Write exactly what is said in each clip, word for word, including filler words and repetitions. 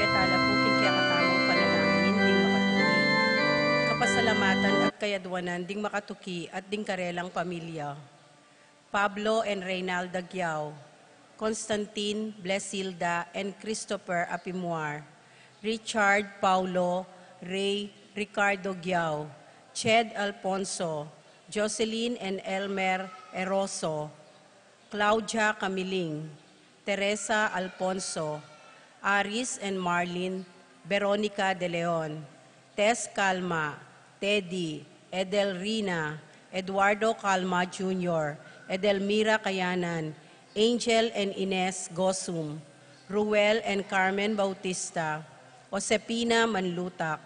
Tala pu king kekatamung panalangin ding makatuki, kapasalamatan at kayadwanan ding makatuki at ding karelang pamilya. Pablo and Reynalda Giao, Constantine, Blesilda, and Christopher Apimuar, Richard, Paulo, Ray, Ricardo Giao, Ched Alfonso, Jocelyn and Elmer Eroso, Claudia Camiling, Teresa Alfonso, Aris and Marlin, Veronica De Leon, Tess Calma, Teddy, Edelrina, Eduardo Calma Junior, Edelmira Kayanan, Angel and Ines Gosum, Ruel and Carmen Bautista, Josepina Manlutak,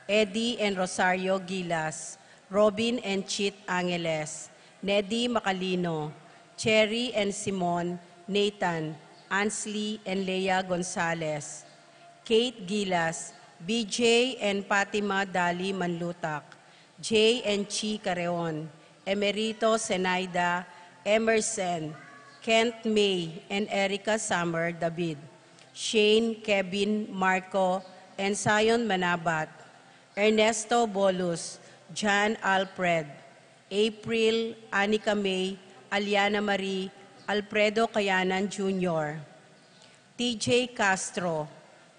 Eddie and Rosario Gilas, Robin and Chit Angeles, Neddy Macalino, Cherry and Simon, Nathan, Ansley and Lea Gonzalez, Kate Gilas, B J and Fatima Dali Manlutak, Jay and Chi Careon, Emerito Senaida, Emerson, Kent May and Erica Summer David, Shane, Kevin, Marco, and Zion Manabat, Ernesto Bolus, John Alfred, April, Anika May, Aliana Marie, Alfredo Kayanan Junior, T J Castro,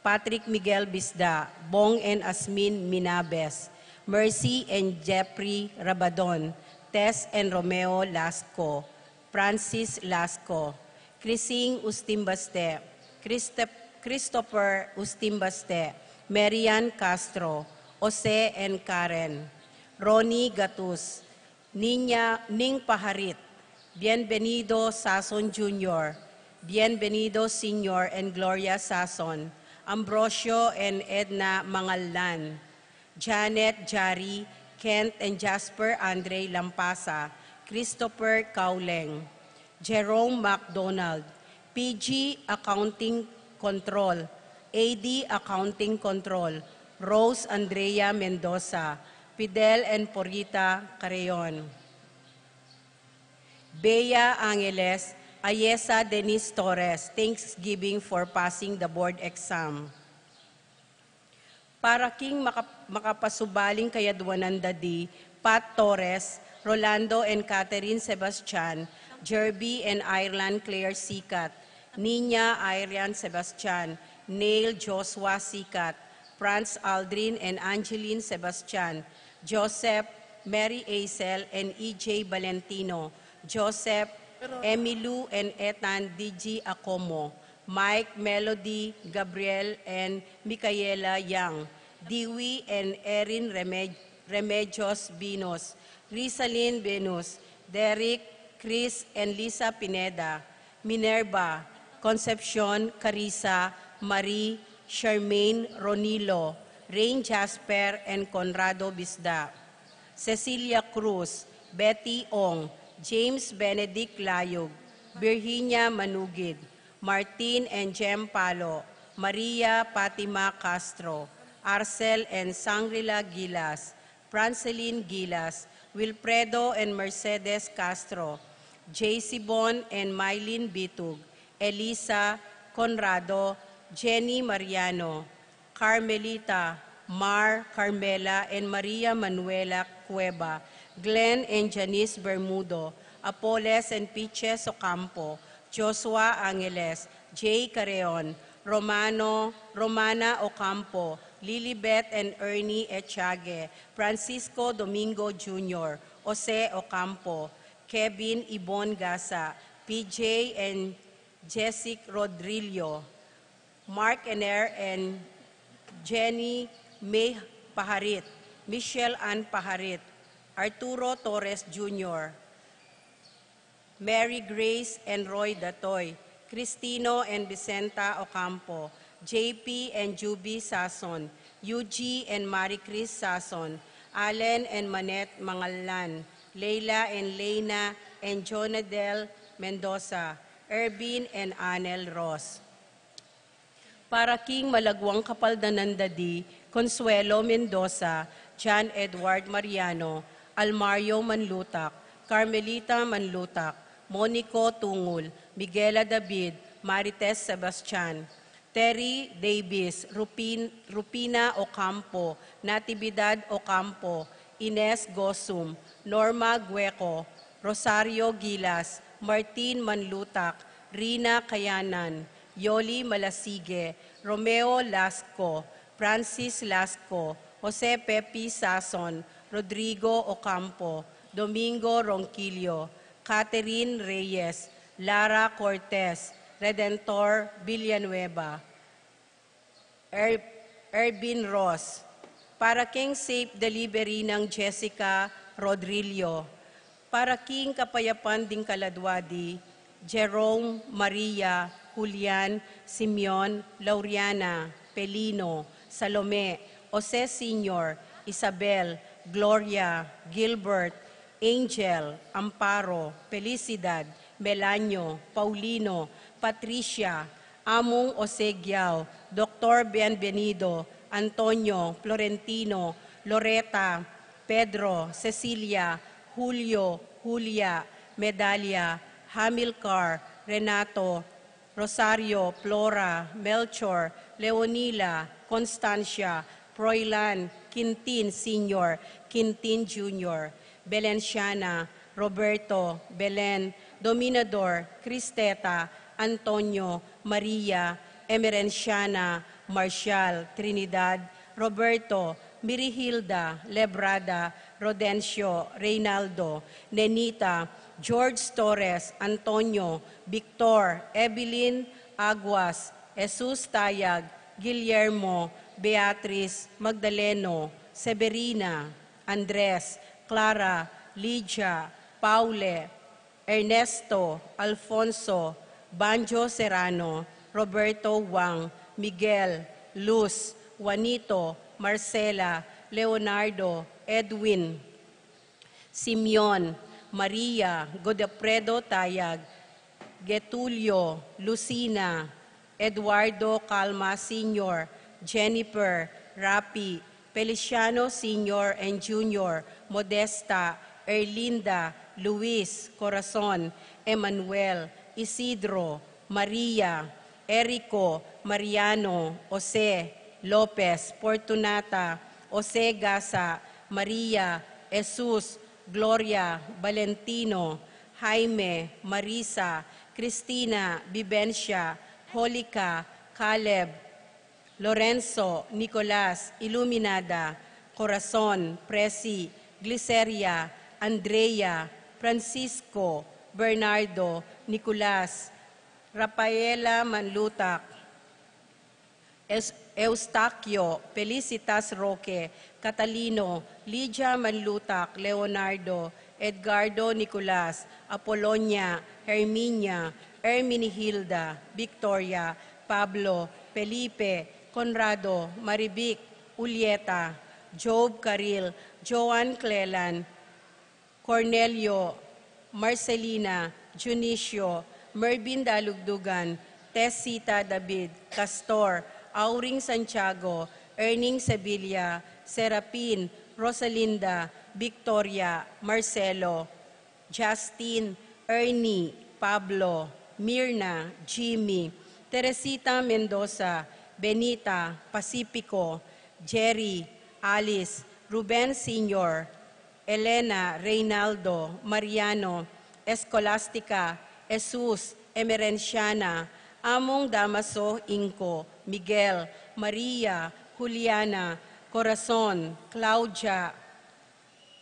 Patrick Miguel Bisda, Bong and Asmin Minabes, Mercy and Jeffrey Rabadon, Tess and Romeo Lasco, Francis Lasco, Crising Ustimbaste, Christop-, Christopher Ustimbaste, Marian Castro, Jose and Karen, Ronnie Gatus, Niña, Ning Paharit, Bienvenido Sason Junior, Bienvenido Senior and Gloria Sason, Ambrosio and Edna Mangalan, Janet, Jari, Kent and Jasper Andre Lampasa, Christopher Kauleng, Jerome McDonald, P G Accounting Control, A D Accounting Control, Rose Andrea Mendoza, Fidel and Porita Carreon, Bea Angeles, Ayesa Denise Torres, thanksgiving for passing the board exam. Para king maka-, makapasubaling kayadwanan da di, Pat Torres, Rolando and Catherine Sebastian, Jerby and Ireland Claire Sikat, Nina Irian Sebastian, Neil Joshua Sikat, Franz Aldrin and Angeline Sebastian, Joseph, Mary Aisel and E J Valentino, Joseph, Emilu and Ethan D G Acomo, Mike, Melody, Gabriel, and Micaela Young, Dewey and Erin Remed-, Remedios Venus, Rizalin Venus, Derek, Chris, and Lisa Pineda, Minerva, Concepcion, Carissa, Marie, Charmaine, Ronilo, Rain Jasper, and Conrado Bisda, Cecilia Cruz, Betty Ong, James Benedict Layug, Virginia Manugid, Martin and Jem Palo, Maria Fatima Castro, Arcel and Sangrila Gilas, Francelin Gilas, Wilfredo and Mercedes Castro, J C Bon and Mylene Bitug, Elisa, Conrado, Jenny Mariano, Carmelita, Mar, Carmela, and Maria Manuela Cueva, Glenn and Janice Bermudo, Apoles and Piches Ocampo, Joshua Angeles, Jay Carreon, Romano, Romana Ocampo, Lilibet and Ernie Echage, Francisco Domingo Junior, Jose Ocampo, Kevin Ibon Gasa, P J and Jessic Rodrillo, Mark Ener and Jenny May Paharit, Michelle Ann Paharit, Arturo Torres Junior, Mary Grace and Roy Datoy, Cristino and Vicenta Ocampo, J P and Juby Sason, Yuji and Marie Chris Sason, Allen and Manette Mangalan, Leila and Lena and Jonadel Mendoza, Ervin and Anel Ross. Para king malagwang kapaldanan da di Consuelo Mendoza, John Edward Mariano, Almario Manlutak, Carmelita Manlutak, Monico Tungul, Miguela David, Marites Sebastian, Terry Davis, Rupin-, Rupina Ocampo, Natividad Ocampo, Ines Gosum, Norma Gueco, Rosario Gilas, Martin Manlutak, Rina Kayanan, Yoli Malasige, Romeo Lasco, Francis Lasco, Jose Pepi Sason, Rodrigo Ocampo, Domingo Ronquillo, Catherine Reyes, Lara Cortez, Redentor Villanueva, Er-, Ervin Ross, para king safe delivery nang Jessica Rodrillo, para king kapayapan ding kaladwa di Jerome, Maria, Julian, Simeon, Lauriana, Pelino, Salome, Jose Senior, Isabel, Gloria, Gilbert, Angel, Amparo, Felicidad, Melanio, Paulino, Patricia, Among Osegiao, Doktor Bienvenido, Antonio, Florentino, Loreta, Pedro, Cecilia, Julio, Julia, Medalia, Hamilcar, Renato, Rosario, Flora, Melchor, Leonila, Constancia, Froilan, Quintin Senior, Quintin Junior, Belenciana, Roberto, Belen, Dominador, Cristeta, Antonio, Maria, Emerenciana, Marcial, Trinidad, Roberto, Mirihilda, Lebrada, Rodencio, Reynaldo, Nenita, George Torres, Antonio, Victor, Evelyn, Aguas, Jesus Tayag, Guillermo, Beatriz, Magdaleno, Severina, Andres, Clara, Lydia, Paule, Ernesto, Alfonso, Banjo Serrano, Roberto Wang, Miguel, Luz, Juanito, Marcela, Leonardo, Edwin, Simeon, Maria, Godofredo Tayag, Getulio, Lucina, Eduardo Calma Senior, Jennifer, Rapi, Feliciano Senior and Junior, Modesta, Erlinda, Luis, Corazon, Emmanuel, Isidro, Maria, Erico, Mariano, Jose, Lopez, Fortunata, Jose Gasa, Maria, Jesus, Gloria, Valentino, Jaime, Marisa, Cristina, Vivencia, Holica, Caleb, Lorenzo, Nicolas, Iluminada, Corazon, Presi, Gliceria, Andrea, Francisco, Bernardo, Nicolas, Rafaela Manlutak, Es-, Eustaquio, Felicitas Roque, Catalino, Lydia Manlutak, Leonardo, Edgardo Nicolas, Apolonia, Herminia, Erminihilda, Victoria, Pablo, Felipe, Conrado, Marivic, Julieta, Job Caril, Joan Clelan, Cornelio, Marcelina, Dionisio, Mervin Dalugdugan, Tessita David, Castor, Auring Santiago, Erning Sevilla, Serapin, Rosalinda, Victoria, Marcelo, Justin, Ernie, Pablo, Mirna, Jimmy, Teresita Mendoza, Benita, Pacifico, Jerry, Alice, Ruben Senior, Elena, Reynaldo, Mariano, Escolastica, Jesus, Emerenciana, Among Damaso Inco, Miguel, Maria, Juliana, Corazon, Claudia,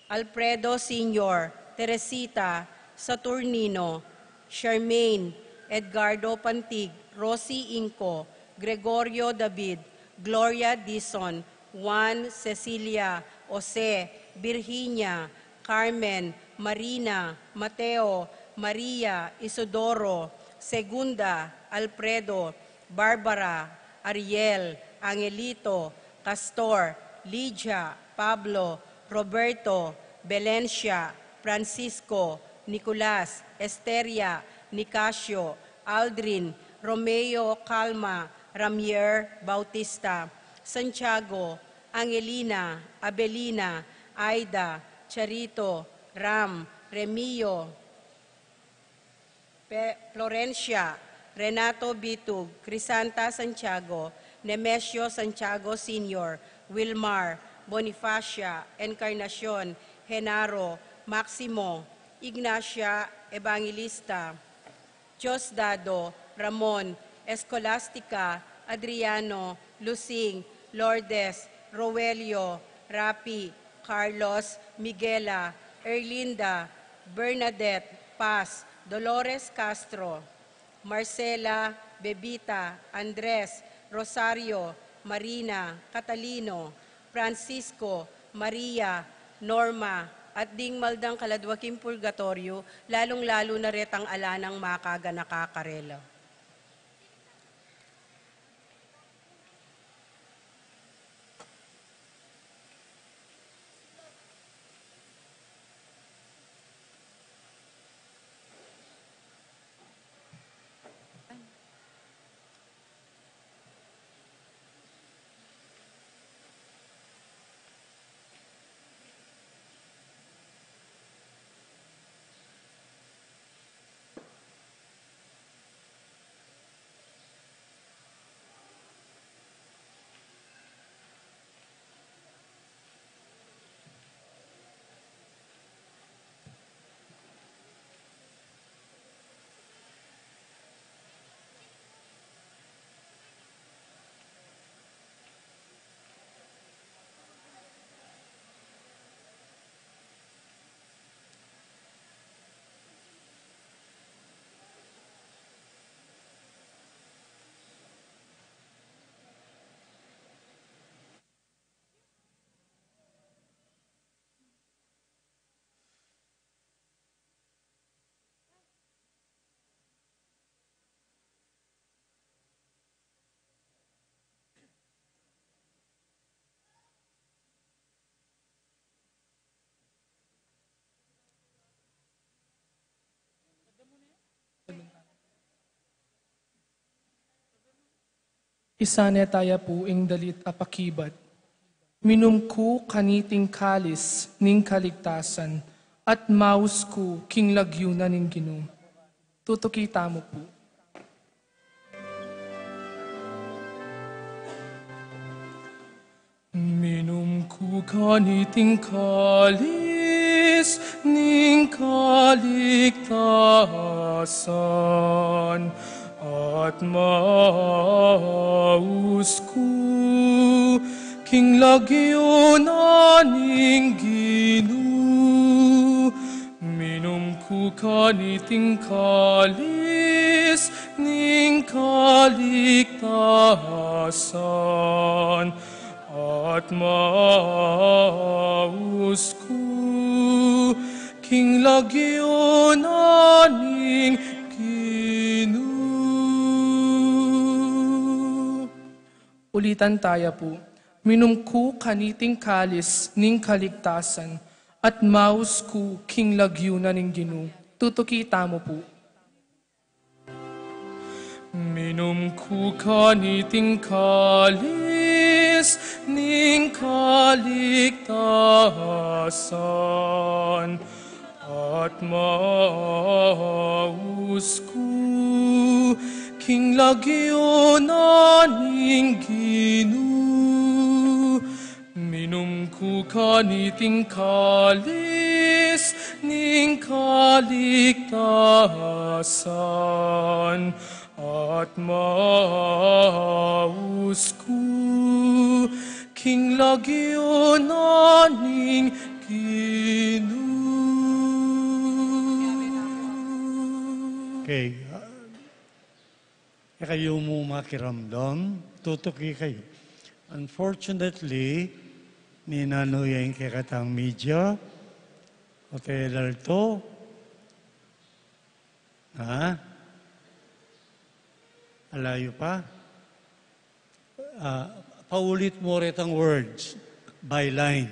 Alfredo Senior, Teresita, Saturnino, Charmaine, Edgardo Pantig, Rosie Inco, Gregorio David, Gloria Dizon, Juan, Cecilia, Jose, Virginia, Carmen, Marina, Mateo, Maria, Isidoro, Segunda, Alfredo, Barbara, Ariel, Angelito, Castor, Lydia, Pablo, Roberto, Belencia, Francisco, Nicolas, Esteria, Nicasio, Aldrin, Romeo, Calma, Ramier, Bautista, Santiago, Angelina, Abelina, Aida, Charito, Ram, Remio, Pe-, Florencia, Renato Bitug, Crisanta Santiago, Nemesio Santiago Senior, Wilmar, Bonifacia, Encarnacion, Genaro, Maximo, Ignacia Evangelista, Diosdado, Ramon, Escolastica, Adriano, Lusing, Lourdes, Roelio, Rapi, Carlos, Miguela, Erlinda, Bernadette, Paz, Dolores Castro, Marcela, Bebita, Andres, Rosario, Marina, Catalino, Francisco, Maria, Norma, at ding maldang kaladwa king purgatoryo, lalung-lalu na retang ala nang makaganaka karela. Isane taya pu ing dalit a pakibat. Minum ku kaniting kalis ning kaligtasan, at maus ku king lagyu na ning Ginu. Tutuki tamu pu. Minum ku kaniting kalis ning kaligtasan, at maus ku king lagyu na ning Ginu. Minum ku kaniting kalis ning kaligtasan, at maus ku king lagyu na ning Ginu. Ulitan taya pu. Minum ku kaniting kalis ning kaligtasan, at maus ku king lagyu na ning Ginu. Tutuki tamu pu. Minum ku kaniting kalis ning kaligtasan, at maus ku king lagyu na ning Ginu. Minum ku kaniting kalis ning kaligtasan, at maus ku king lagyu na ning Ginu. Okay. E kayu mu makiramdam, tutuki kayu. Unfortunately, ninanu ya ing kekatang media, hotel alto, ha? Alayu pa? Ah, paulit mu retang words, byline.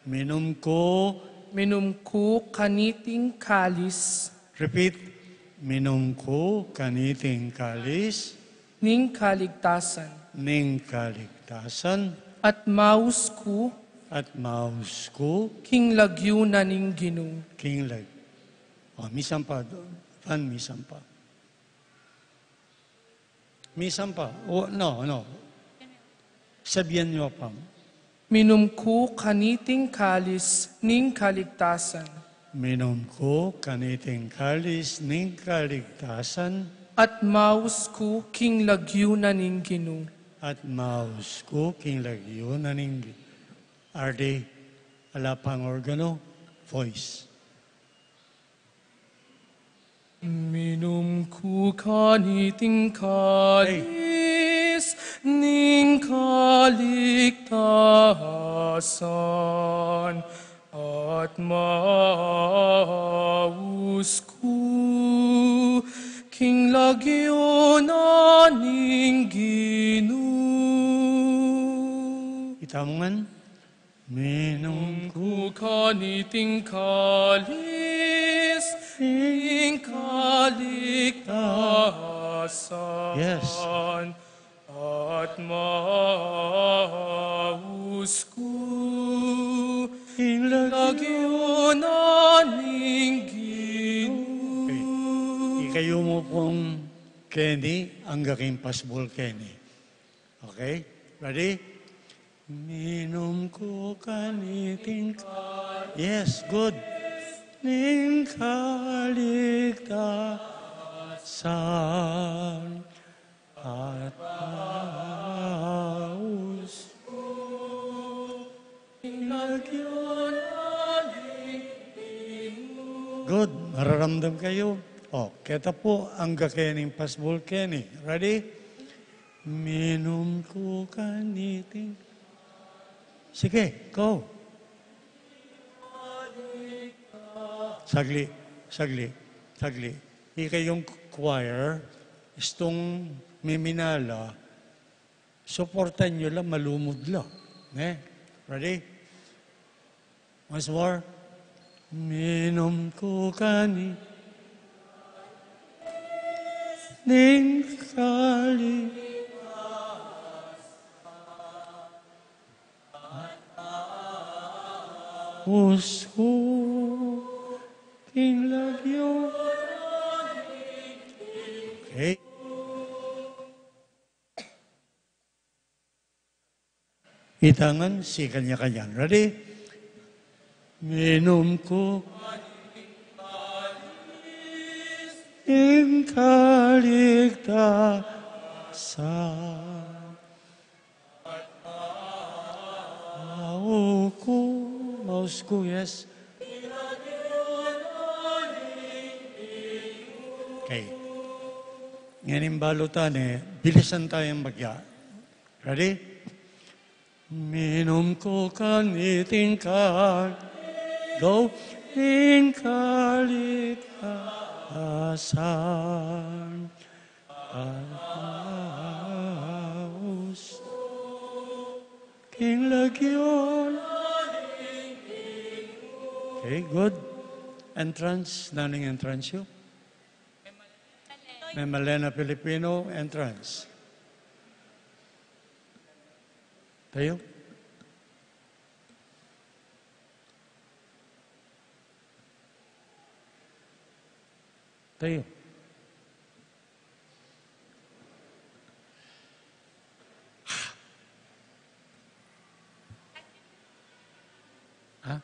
Minum ku. Minum ku kaniting kalis. Repeat. Minum ku kaniting kalis. Ning kaligtasan. Ning kaligtasan. At maus ku. At maus ku. King lagyu na ning Ginu. King lag-, oh, misan pa, Van, misan pa. Misan pa. O, no, no. Sabian yu pa. Minum ku kaniting kalis ning kaligtasan. Minum ku kaniting kalis ning kaligtasan. At maus ku king lagyu na ning Ginu. At maus ku king lagyu na ning Ginu. R D, ala pang organo, voice. Minum ku kaniting kalis ning kaligtasan, at maus ku king lagyu na ning Ginu. Ita mu ngan. Minum ku kaniting kalis ning kaligtasan. Yes. At maus ku king lagyu na ning Ginu. Okay. Ikayu mu pung keni, angga king pasbul keni. Okay? Ready? Minum ku kaniting ka-, yes, good. Ning kaligtasan, at maus ku king lagyu na ning Ginu. Good. Mararamdam kayu? O, keta pu, angga kening pasbul keni. Ready? Minum ku kaniting. Sige, go. Saglit, saglit, saglit. Ikayung choir, istung miminala, suportan yu la, malumud la. Ne? Ready? Once more. Minum ku kaniting kalis, maus ku king lagyu. Okay. Ita ngan, sikan ya kanyan. Ready? Minum ku ing kaligtasan. Maus ku, maus ku, yes. Okay. Ngening balu ta ne, bilisan tayang bagya. Ready? Minum ku kaniting kal-, go. Ing kaligtasan, at maus king lagyu. Okay, good. Entrance, nanu ing entrance yu? Mem Malena Filipino entrance. Tayo. Tayo. Ha?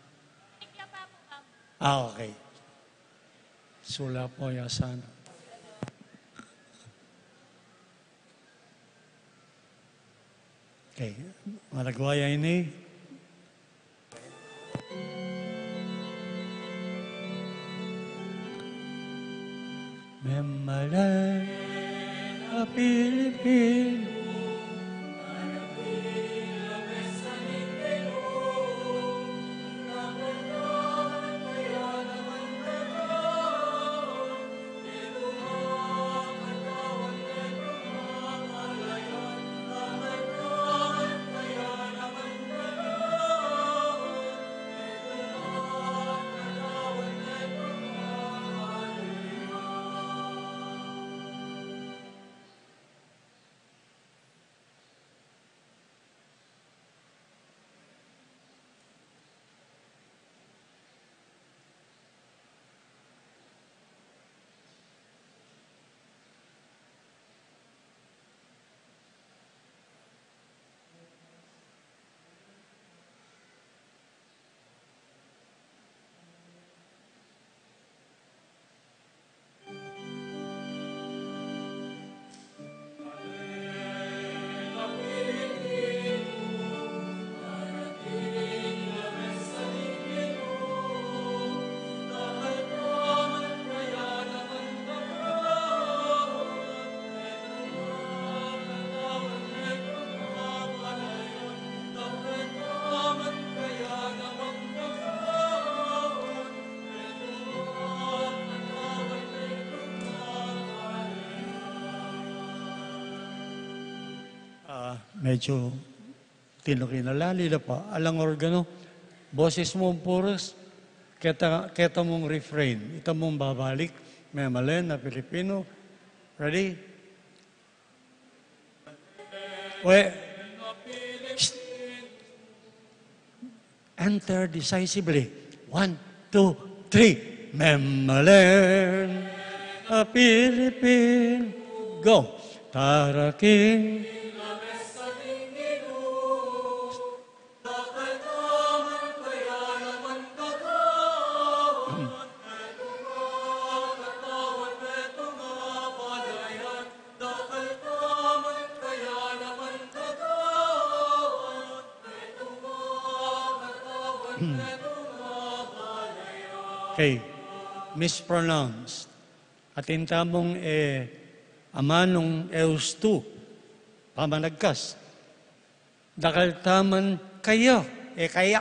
Ah, okay. Sula po ya sana. Okay. Malagwa ya ini. Mem Malena Filipino. Medyo tinuki na lali na pa. Alang organo, boses mu ang chorus, keta, keta mung refrain. Ita mung babalik, memalen a Pilipino. Ready? We, shh. Enter decisively. One, two, three. Memalen a Pilipin. Go. Taraking. Okay. Mispronounced. Atin tamung, eh, amanung eus tu. Pamanagkas. Dakal taman kaya, eh, kaya.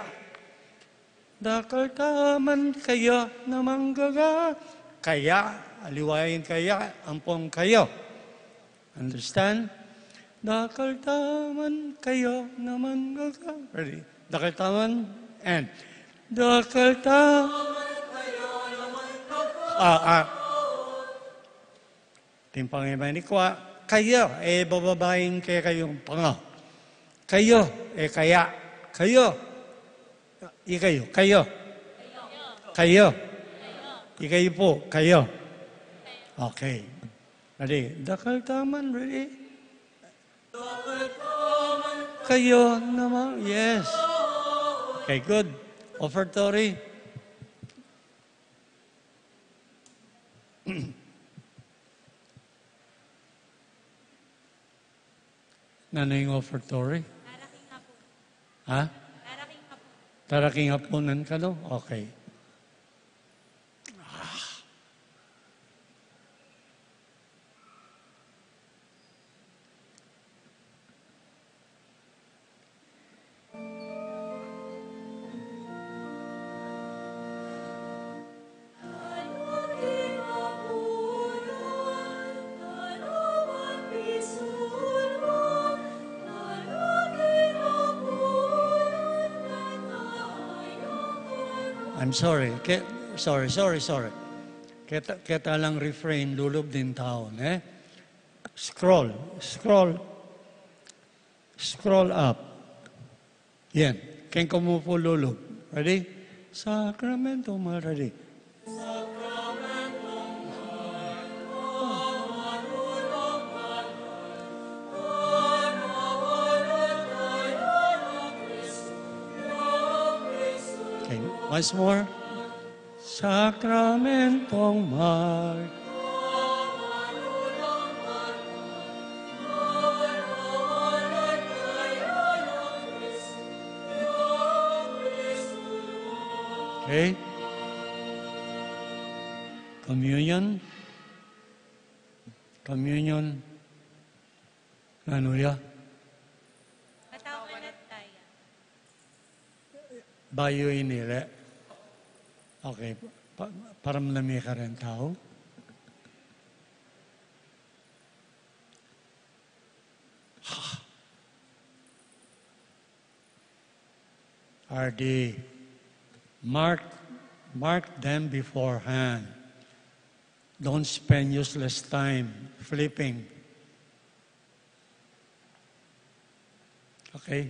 Dakal taman kaya na manggaga. Kaya, aliwa ing kaya, ampong kaya. Understand? Dakal taman kaya na manggaga. Ready? Dakal taman and dakal ta-, ah, ah. Timpang e manikwa, kaya, e, bababaing kekayung panga. Kaya, e, kaya. Kaya. Ikayu, kaya. Kaya. Ikayu pu, kaya. Okay. Ready? Dakal taman, ready? Kaya naman, yes. Okay, good. Offertory. Nanu ing offertory? Taraking hapon. Ha? Taraking hapon. Taraking hapunan kanu? Okay. Ah. I'm sorry. Ke-, sorry, sorry, sorry. Keta, keta lang refrain, lulub din tau, ne? Scroll, scroll, scroll up. Yan. Keng kumupu lulub. Ready? Sacramento, ma-, ready. Okay, once more. Sakramentong Mahal. Okay. Communion. Communion. Nanu ya? Katawan at daya. Bayu ini, le. Okay. Pa-, para manami ka rin tau. Are they mark, mark them beforehand. Don't spend useless time flipping. Okay?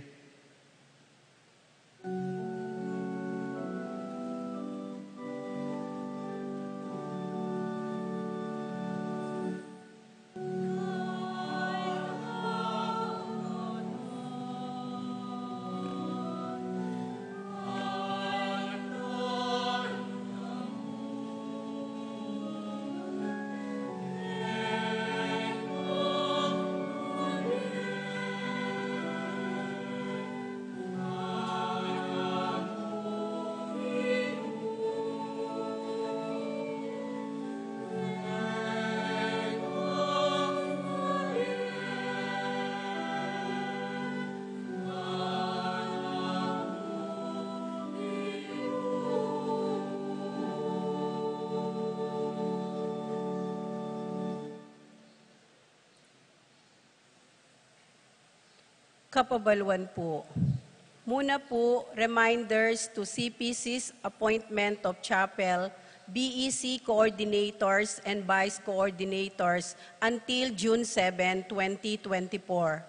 Kapabaluan pu. Muna pu, reminders to C P C's appointment of chapel, B E C coordinators and vice coordinators until June seven, twenty twenty-four.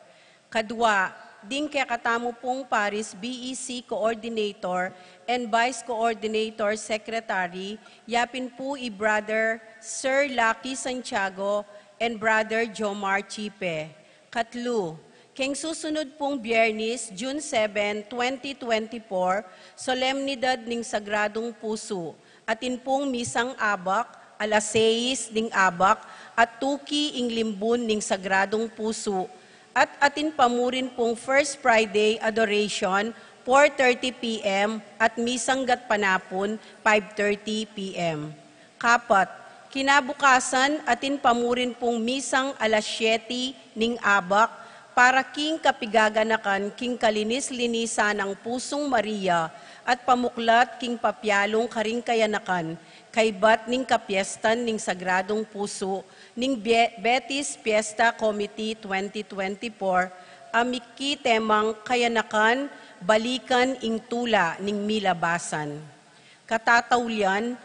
Kadua, ding kekatamu pung Paris B E C coordinator and vice coordinator secretary, yapin pu i Brother Sir Lucky Santiago and Brother Jomar Chipe. Katlu, keng susunud pung Biyernes, June seven, twenty twenty-four, solemnidad ning Sagradung Pusu. Atin pung misang abak, alas sais ning abak, at tuki ing limbun ning Sagradung Pusu. At atin pa mu rin pung First Friday Adoration, four thirty P M, at misang gatpanapun, five thirty P M. Kapat, kinabukasan atin pa mu rin pung misang alas siyete ning abak para king kapigaganakan king kalinis-linisan nang Pusung Maria at pamuklat king papialung karing kayanakan, kaybat ning kapiestan ning Sagradung Pusu ning Be-, Betis Fiesta Committee twenty twenty-four, a miki temang Kayanakan, Balikan ing Tula ning Milabasan. Katataulian,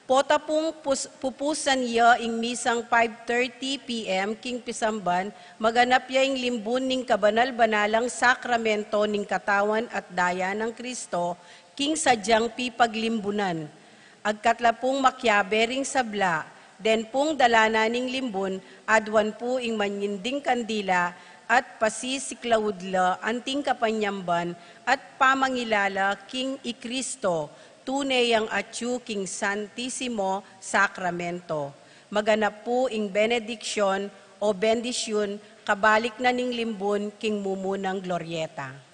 pota pung pus-, pupusan ya ing misang five thirty P M king pisamban, maganap ya ing limbun ning kabanal-banalang sakramento ning Katawan at Daya nang Kristo king sadyang pipaglimbunan. Agkat la pung makiabe ring sabla, den pung dalanan ning limbun, aduan pu ing manyinding kandila at pasisiklaud la anting kapanyamban at pamangilala king i Kristo, tune yang atyu king Santisimo Sakramento. Maganap pu ing benediksyon o bendisyun, kabalik na ning limbun king mumunang gloryeta.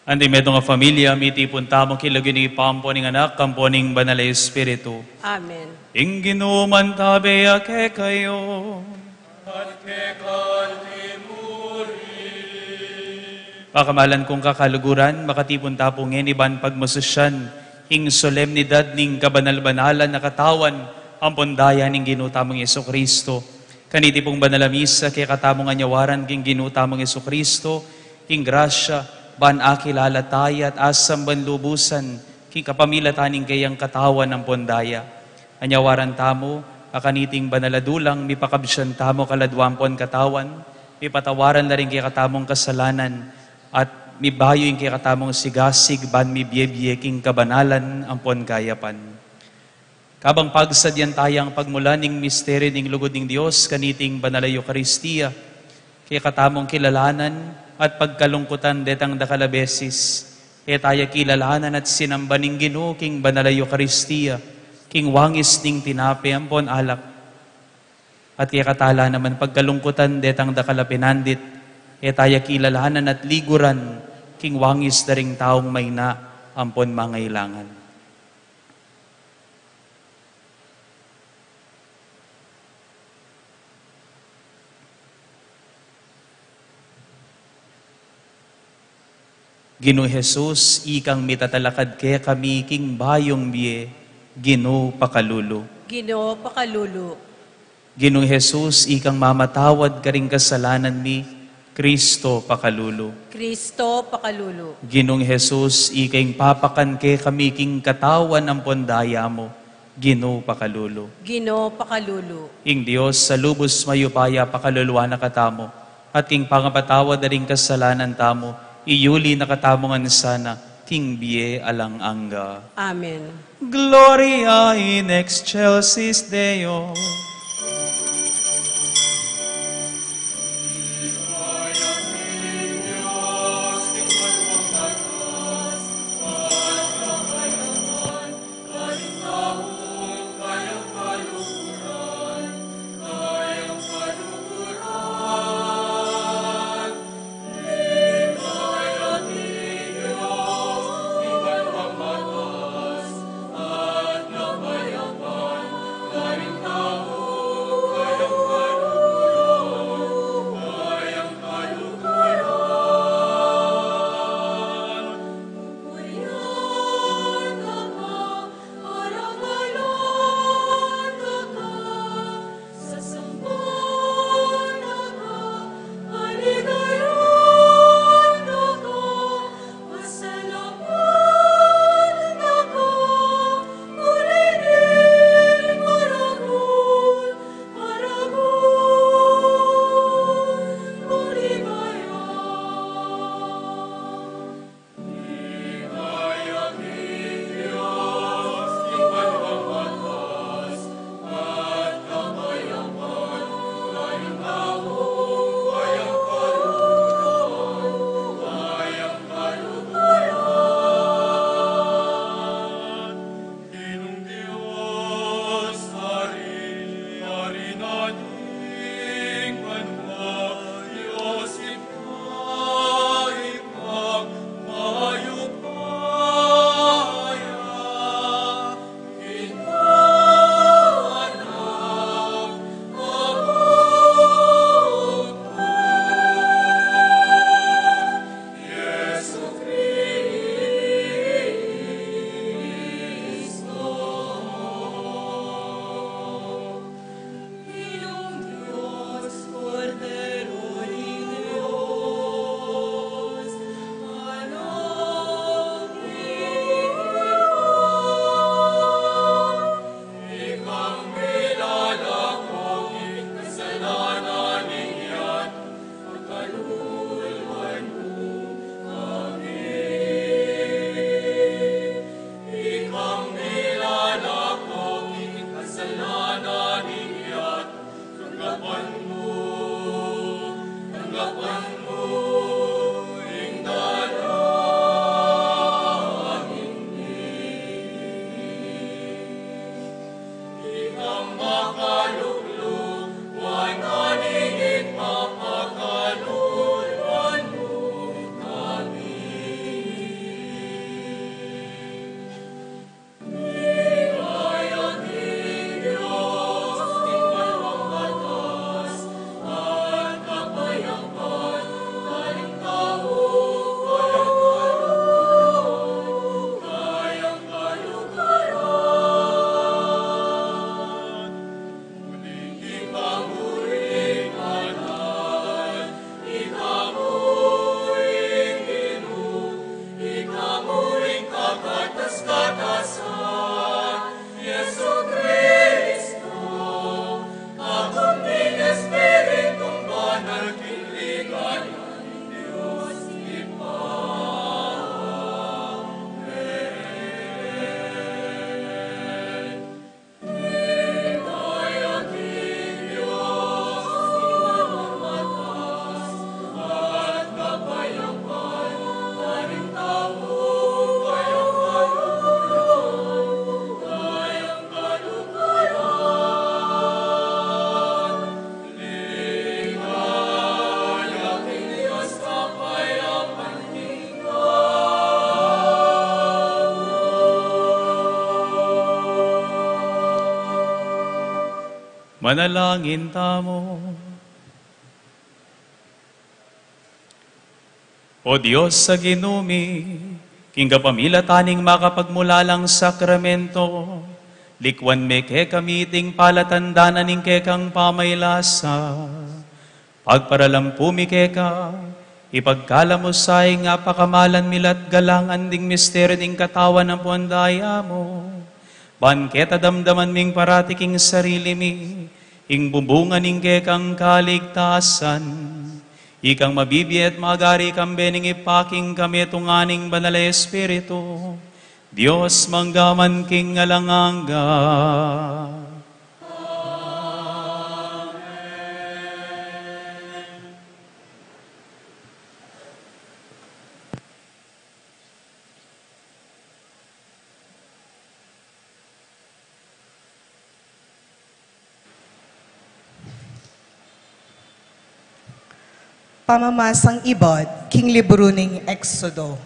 Anti metung a familia, mitipun tamu king lagyu ning Ibpa, ampo ning Anak, ampo ning Banal a Espiritu. Amen. Ing Ginu mantabe ya kekayu. At kekang timurin. Pakamalan kung kakaluguran, makatipun ta pu ngeni ban pagmasusyan ing solemnidad ning kabanal-banalan a katawan ampon daya ning Ginu tamung Jesucristo. Kaniti pung banal a misa, kekatamung anyawaran king Ginu tamung Jesucristo ing grasya ban akilala taya at asamban lubusan king kapamilatan ning kayang katawan ampon daya. Anyawaran tamu a kaniting banal a dulang mipakabsian tamu kaladua ampon katawan, mipatawaran la ring kekatamung kasalanan, at mibayu ing kekatamung sigasig ban mibie-bie king kabanalan ampon kayapan. Kabang pagsadyan tayang pagmulan ning misteryu ning lugud ning Dios kaniting banal a Eukaristia, kekatamung kilalanan at pagkalungkutan detang dakal a beses, e taya kilalanan at sinamba ning Ginu king banal a Eukaristia, king wangis ning tinape ampon alak. At kekatala naman pagkalungkutan detang dakal a pinandit, e taya kilalanan at liguran king wangis da ring taung maina ampon mangailangan. Ginung Jesus, ikang mitatalakad kekami king bayung bie, Ginu pakalulu. Ginu pakalulu. Ginung Jesus, ikang mamatawad karing kasalanan mi, Kristo pakalulu. Kristo pakalulu. Ginung Jesus, ika ing papakan kekami king katawan ampon daya mu, Ginu pakalulu. Ginu pakalulu. Ing Dios a lubus mayupaya pakaluluan na katamu, at king pangapatawad da ring kasalanan tamu, iyuli na katamu ngan sana king bie alang angga. Amen. Gloria in excelsis Deo. Manalangin tamu. O Dios a Ginu mi, king kapamilatan ning makapagmulalang sakramento, likuan me kekami iting palatandaan ning kekang pamailasa. Pagparalampu mi keka, ipagkalub mu sa ing pakamalan mi la't galangan ding misteryu ning katawan ampon daya mu. Ban keta damdaman ming parati king sarili mi ing bubunga ning kekang kaligtasan. Ikang mabibie at magari kambe ning Ibpa king kametungan ning Banal a Espiritu, Dios mangga man king alang angga. Pamamasang ibat king libru ning Exodo.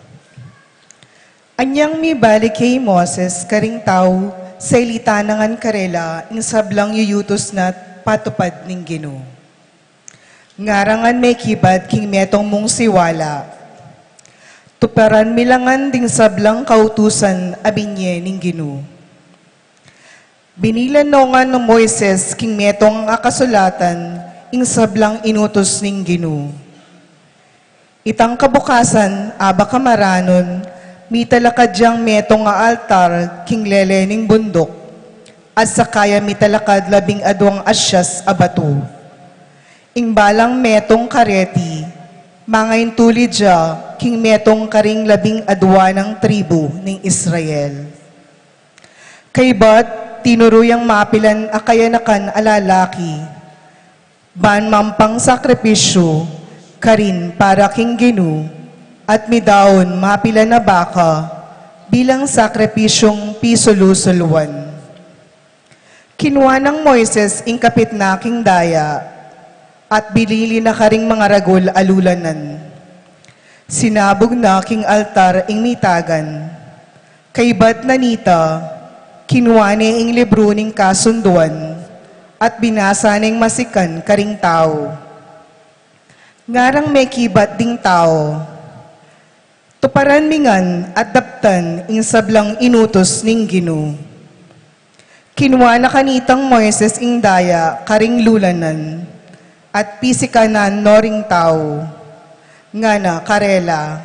Anyang mibalik ya i Moises karing tau, salita na ngan karela ing sablang yuyutus na't patupad ning Ginu. Ngara ngan mekibat king metung mung siwala. Tuparan mi la ngan ding sablang kautusan a binie ning Ginu. Binilan no ngan nang Moises king metung a kasulatan ing sablang inutus ning Ginu. Itang kabukasan, aba kamaranun, mitalakad yang metung a altar king lele ning bunduk, at saka ya mitalakad labing aduang asyas a batu. Ing balang metung kareti, mangaintulid ya king metung karing labing adua nang tribu ning Israel. Kaybat, tinuru yang mapilan a kayanakan a lalaki, ban mampang sakripisyu karin para king Ginu, at midaun mapilan a baka bilang sakripisyung pisulu-suluan. Kinua nang Moises ing kapit na king daya, at binili na karing mangaragul a lulanan. Sinabug na king altar ing mitagan. Kaybat na nita, kinua ne ing libru ning kasunduan, at binasa neng masikan karing tau. Ngarang mekibat ding tau, "Tuparan mi ngan at daptan ing sablang inutus ning Ginu." Kinua na kanitang Moises ing daya karing lulanan, at pisikanan no ring tau. Ngana karela,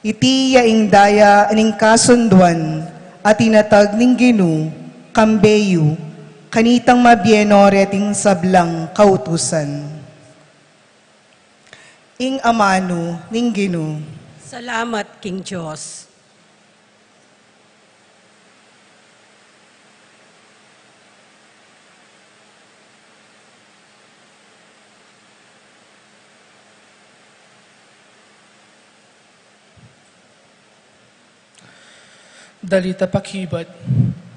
"Iti ya ing daya ning kasunduan a tinatag ning Ginu kambe yu, kanitang mabie no reting sablang kautusan." Ing amanu ning Ginu. Salamat king Dios. Dalit a pakibat,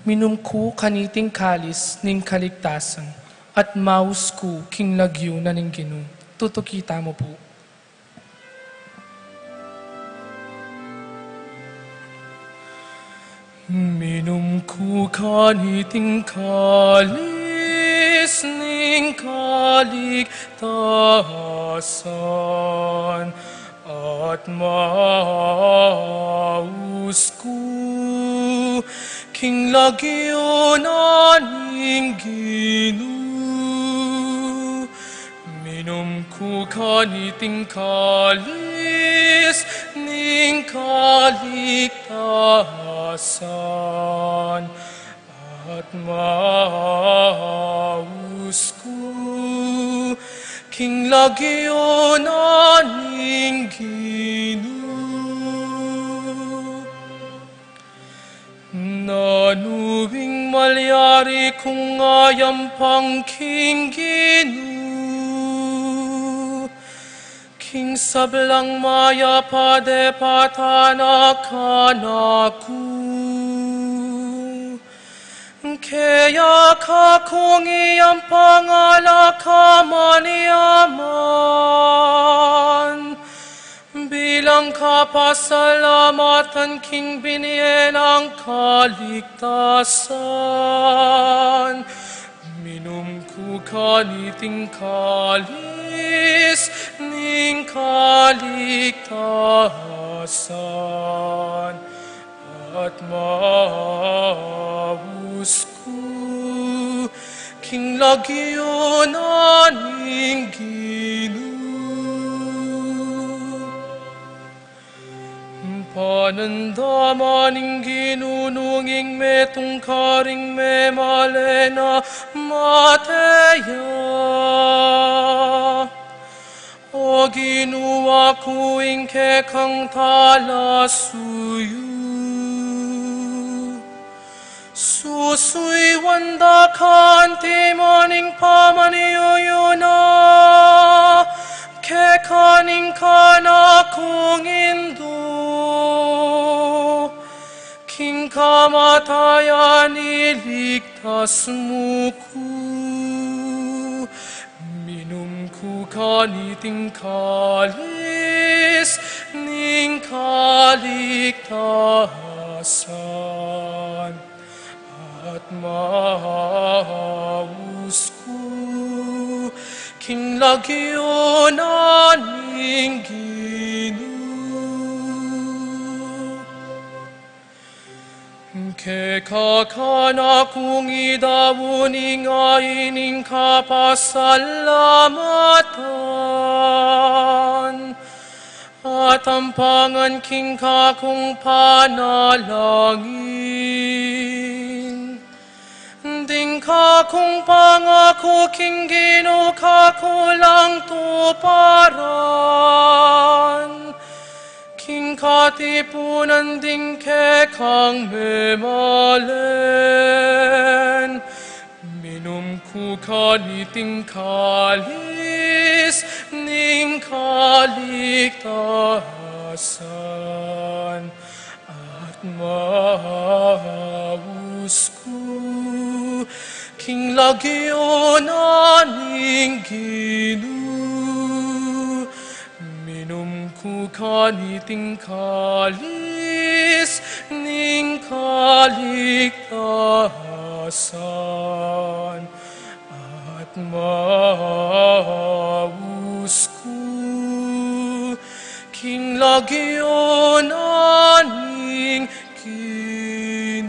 minum ku kaniting kalis ning kaligtasan, at maus ku king lagyu na ning Ginu. Tutuki tamu pu. Minum ku kaniting kalis ning kaligtasan, at maus ku king lagyu na ning Ginu. Minum ku kaniting kalis ning kaligtasan, at maus ku king lagyu na ning Ginu. Nanu ing malyari kung ayampang king Ginu, king sablang mayap a depatan a kanaku? Kaya kakung iyampang alak a manyaman, bilang kapasalamatan king binie nang kaligtasan, minum ku Kaniting kalis ning kaligtasan at maus ku king lagyu na ning Ginu. Panandaman ing Ginu nung ing metung karing memalen a mate ya. O Ginu, aku ing kekang talasuyu. Susuyuan da ka antimo ning pamanyuyuan na keka ning kanakung indu. King kamatayan iligtas mu ku. Minum ku kaniting kalis ning kaligtasan at maus ku king lagyu na ning Ginu. Keka ka na kung idaun ing ain ning kapasalamatan at ampangan king kakung panalangin. Ding kakung pangaku king Ginu kaku lang tuparan king katipunan ding kekang memalen. Minum ku kaniting kalis ning kaligtasan at maus ku king lagyu na ning Ginu. Minum ku kaniting kalis ning kaligtasan at maus ku king lagyu na ning Ginu.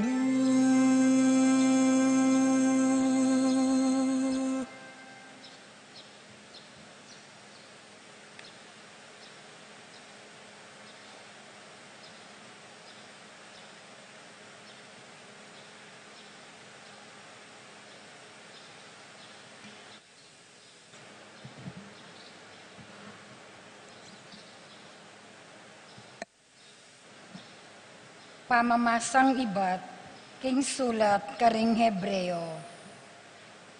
Pamamasang ibat king sulat karing Hebreo.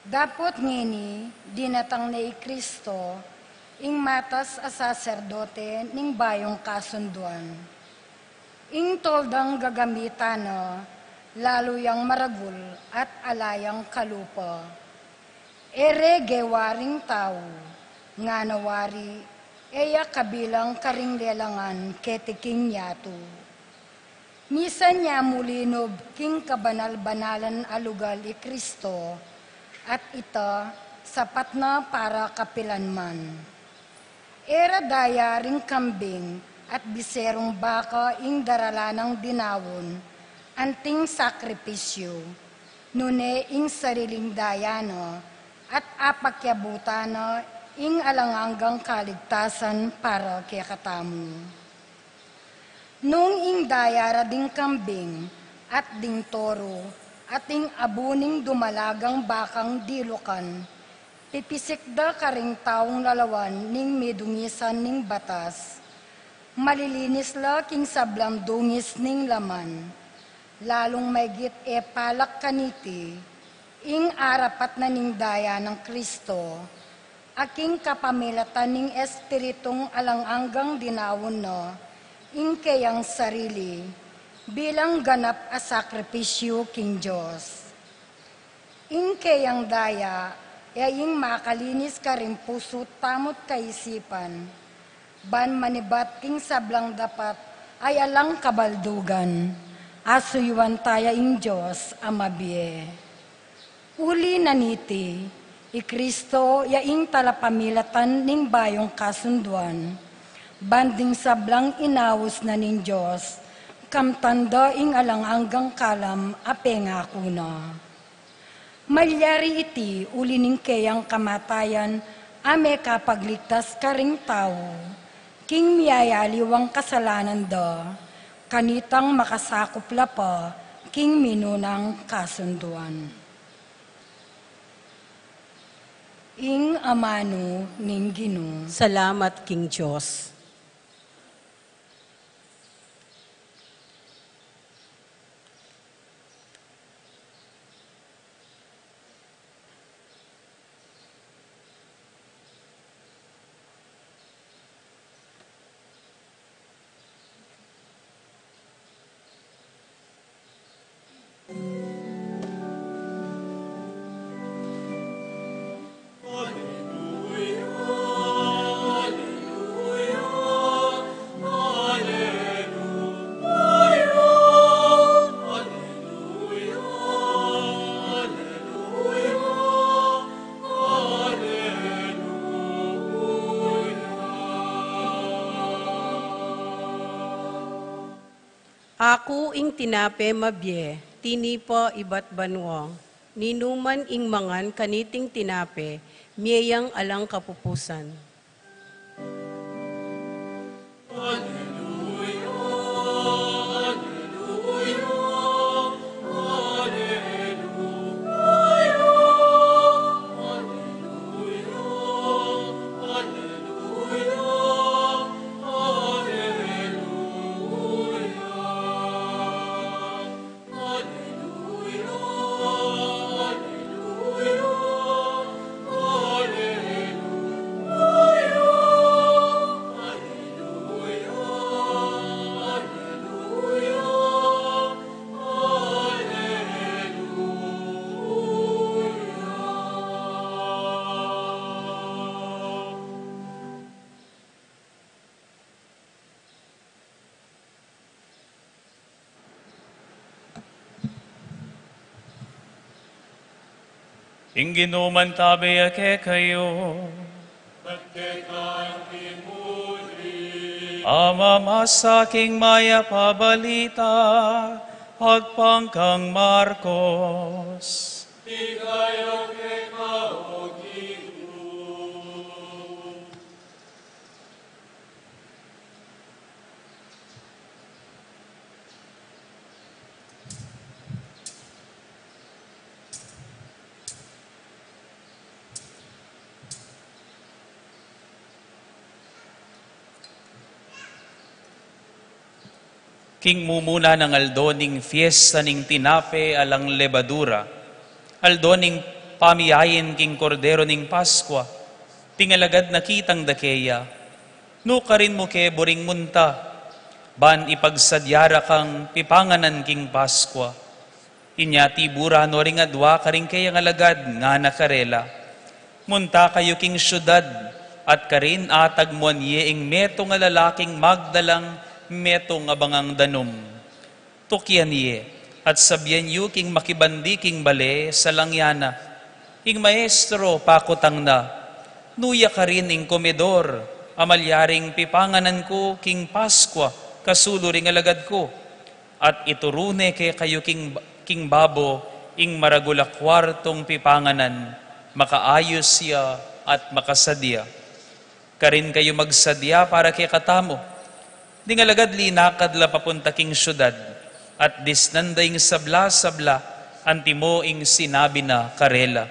Dapot ngeni, dinatang ne i Kristo, ing matas a saserdote ning bayung kasunduan. Ing toldang gagamitan na, lalu yang maragul at ala yang kalupa. E re gewa ring tau, ngana wari, e ya kabilang karing lelangan keti king yatu. Misan ya mu linub king kabanal-banalan a lugal i Kristo, at ita sapat na para kapilanman. E ra daya ring kambing at biserung baka ing darala nang dinaun anting sakripisyu, nune ing sariling daya na at apakyabutan na ing alang anggang kaligtasan para kekatamu. Nung ing daya ra ding kambing at ding toru at ing abu ning dumalagang bakang dilukan, pipisik da karing taung lalawan ning midungisan ning batas, malilinis la king sablang dungis ning laman. Lalung maygit e palak kaniti, ing arapat na ning daya nang Kristo, a king kapamilatan ning Espiritung alang anggang dinaun na ing keyang sarili bilang ganap a sakripisyu king Dios. Ing keyang daya, e ing makalinis karing pusu tamu't kaisipan, ban manibat king sablang dapat a alang kabaldugan, a suyuan taya ing Dios a mabie. Uli na niti, I Kristo ya ing talapamilatan ning bayung kasunduan, ban ding sablang inaus na ning Dios, kamtan da ing alang anggang kalam a pengaku na. Malyari iti uli ning keyang kamatayan a mekapagligtas karing tau, king miyayaliwang kasalanan da, kanitang makasakup la pa king minunang kasunduan. Ing amanu ning Ginu. Salamat king Dios. Aku ing tinape mabie, tinipa ibat banua. Ninuman ing mangan kaniting tinape, mie yang alang kapupusan. Ing Ginu mantabe ya kekayu. At keka mu rin. Amamasa king Mayap a Balita agpang kang Marcos. Ligaya keka, O Ginu. King mumuna nang aldo ning fiesta ning tinape alang lebadura, aldo ning pamiyain king Kordero ning Paskua, ding alagad nakitang da keya, nukarin mu ke buring munta, ban ipagsadya ra kang pipanganan king Paskua. Inya tibu ra no ring adua karing keyang alagad, ngana karela, munta kayu king siudad, at karin atagmuan ye ing metung a lalaking magdalang metung a bangang danum. Tukian ye, at sabian yu king makibandi king bale, salang ya na, ing Maestro pakutang na, nu ya karin ing komedor a malyaring pipanganan ku king Paskua kasulu ring alagad ku? At ituru ne kekayu king, king babo ing maragul a kuartung pipanganan, makaayus ya at makasadya. Karin kayu magsadya para kekatamu. Ding alagad linakad la papunta king siudad, at disnan da ing sabla-sabla antimo ing sinabi na karela,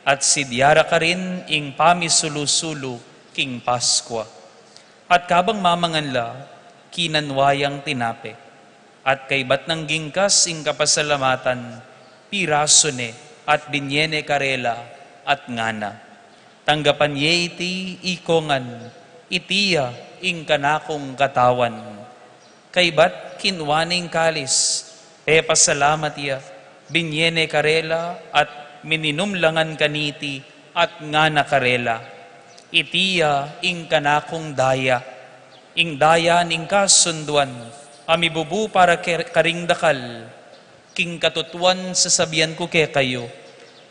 at sidya ra karin ing pamisulu-sulu king Paskua. At kabang mamangan la, kinanwa yang tinape, at kaybat nang gingkas ing kapasalamatan, pirasu ne, at binye ne karela, at ngana, tanggapan ye iti ikongan, iti ya ing kanakung katawan. Kaybat kinwa ne ing kalis, pepasalamat ya, binye ne karela, at mininum la ngan kaniti, at ngana karela, iti ya ing kanakung daya, ing daya ning kasunduan, a mibubu para ke-, karing dakal. King katutuan sasabian ku kekayu,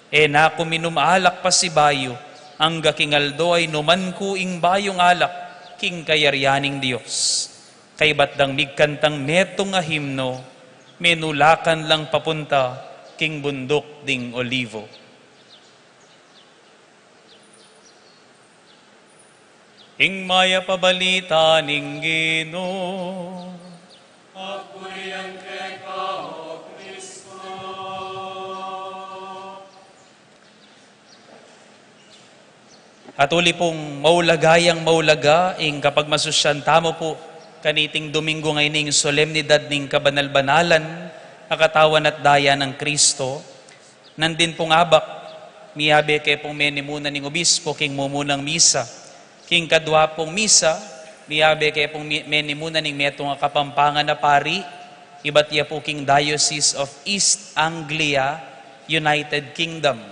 E na ku minum alak pasibayu, angga king aldo a inuman ku ing bayung alak king kayarian ning Dios. Kaybat dang migkantang metung a himno, menulakan lang papunta king bunduk ding Olivo. Ing mayap a balita ning Ginu. Papurian keka, O Kristo. At uli pung maulaga yang maulaga, ing kapagmasusyan tamu pu kaniting Domingo ngeni ing solemnidad ning kabanal-banalan a katawan at daya nang Kristo. Nandin pung abak, miyabe ke pung menimuna ning obispo king mumunang misa. King kadwa pung misa, miyabe ke pung mi-, menimuna ning metung a Kapampangan a pari, ibat ya pu king Diocese of East Anglia, United Kingdom.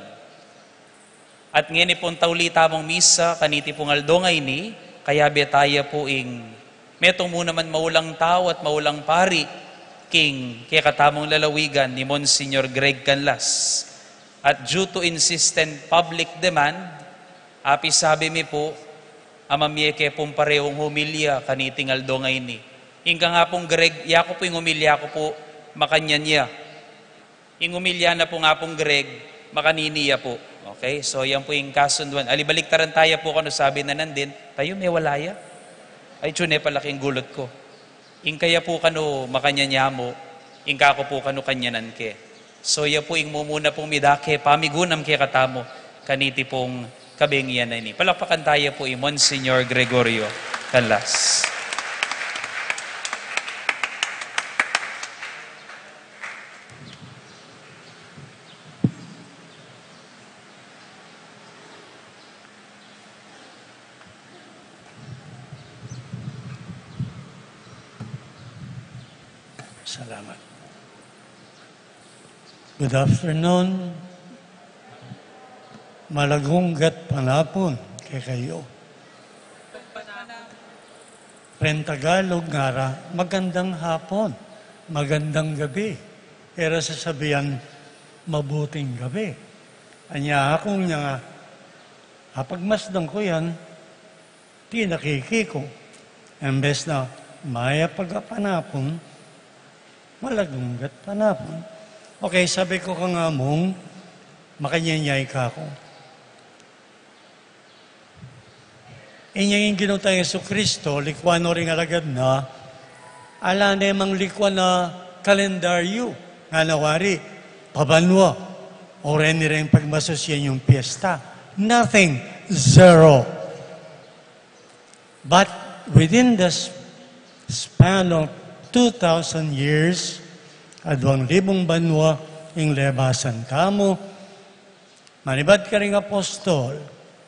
At ngeni pung tauli tamung misa, kaniti pung aldo ngeni, kayabe taya pu ing metung mu naman maulang tau at maulang pari, king kekatamung lalawigan ni Monsignor Greg Canlas. At due to insistent public demand, apisabi mi pu, a mamie ke pung parehung humilya kaniting aldo ngeni. Ing kang Apung Greg, yaku pu ing humilya ku pu, makanyan ya. Ing humilya na pung Apung Greg, makanini ya pu. Okay? So, yan pu ing kasunduan. Ali, baliktaran taya pu kanu sabi na nandin, tayu mewala ya. Ay, tsu ne pala king gulut ku. Ing kaya pu kanu makanyan ya mu, ing kaku pu kanu kanyanan ke. So, ya pu ing mumuna pung midake pamigunam kekatamu, kaniti pung kabengian a ini. Palakpakan taya pu i Monsignor Gregorio Canlas. Salamat. Good afternoon. Malagunggat panapun kekayu. Reng Tagalog ngara, magandang hapon, magandang gabi. E ra sasabian, mabuting gabi. Anya aku nya nga, apagmasdan ku yan, tinakiki ku. Imbes na mayap a panapun, malagunggat panapun. Okay, sabi ku kang Amung, makanyan ya ika ku. Inya ing Ginu tang Jesucristo, likuan no ring alagad na, ala ne mang likuan a kalendaryu, ngana wari, pabanua, o reni reng pagmasusyan yung piyesta. Nothing. Zero. But within the s-, span of two thousand years, aduang libung banua ing lebasan tamu, manibat karing apostol,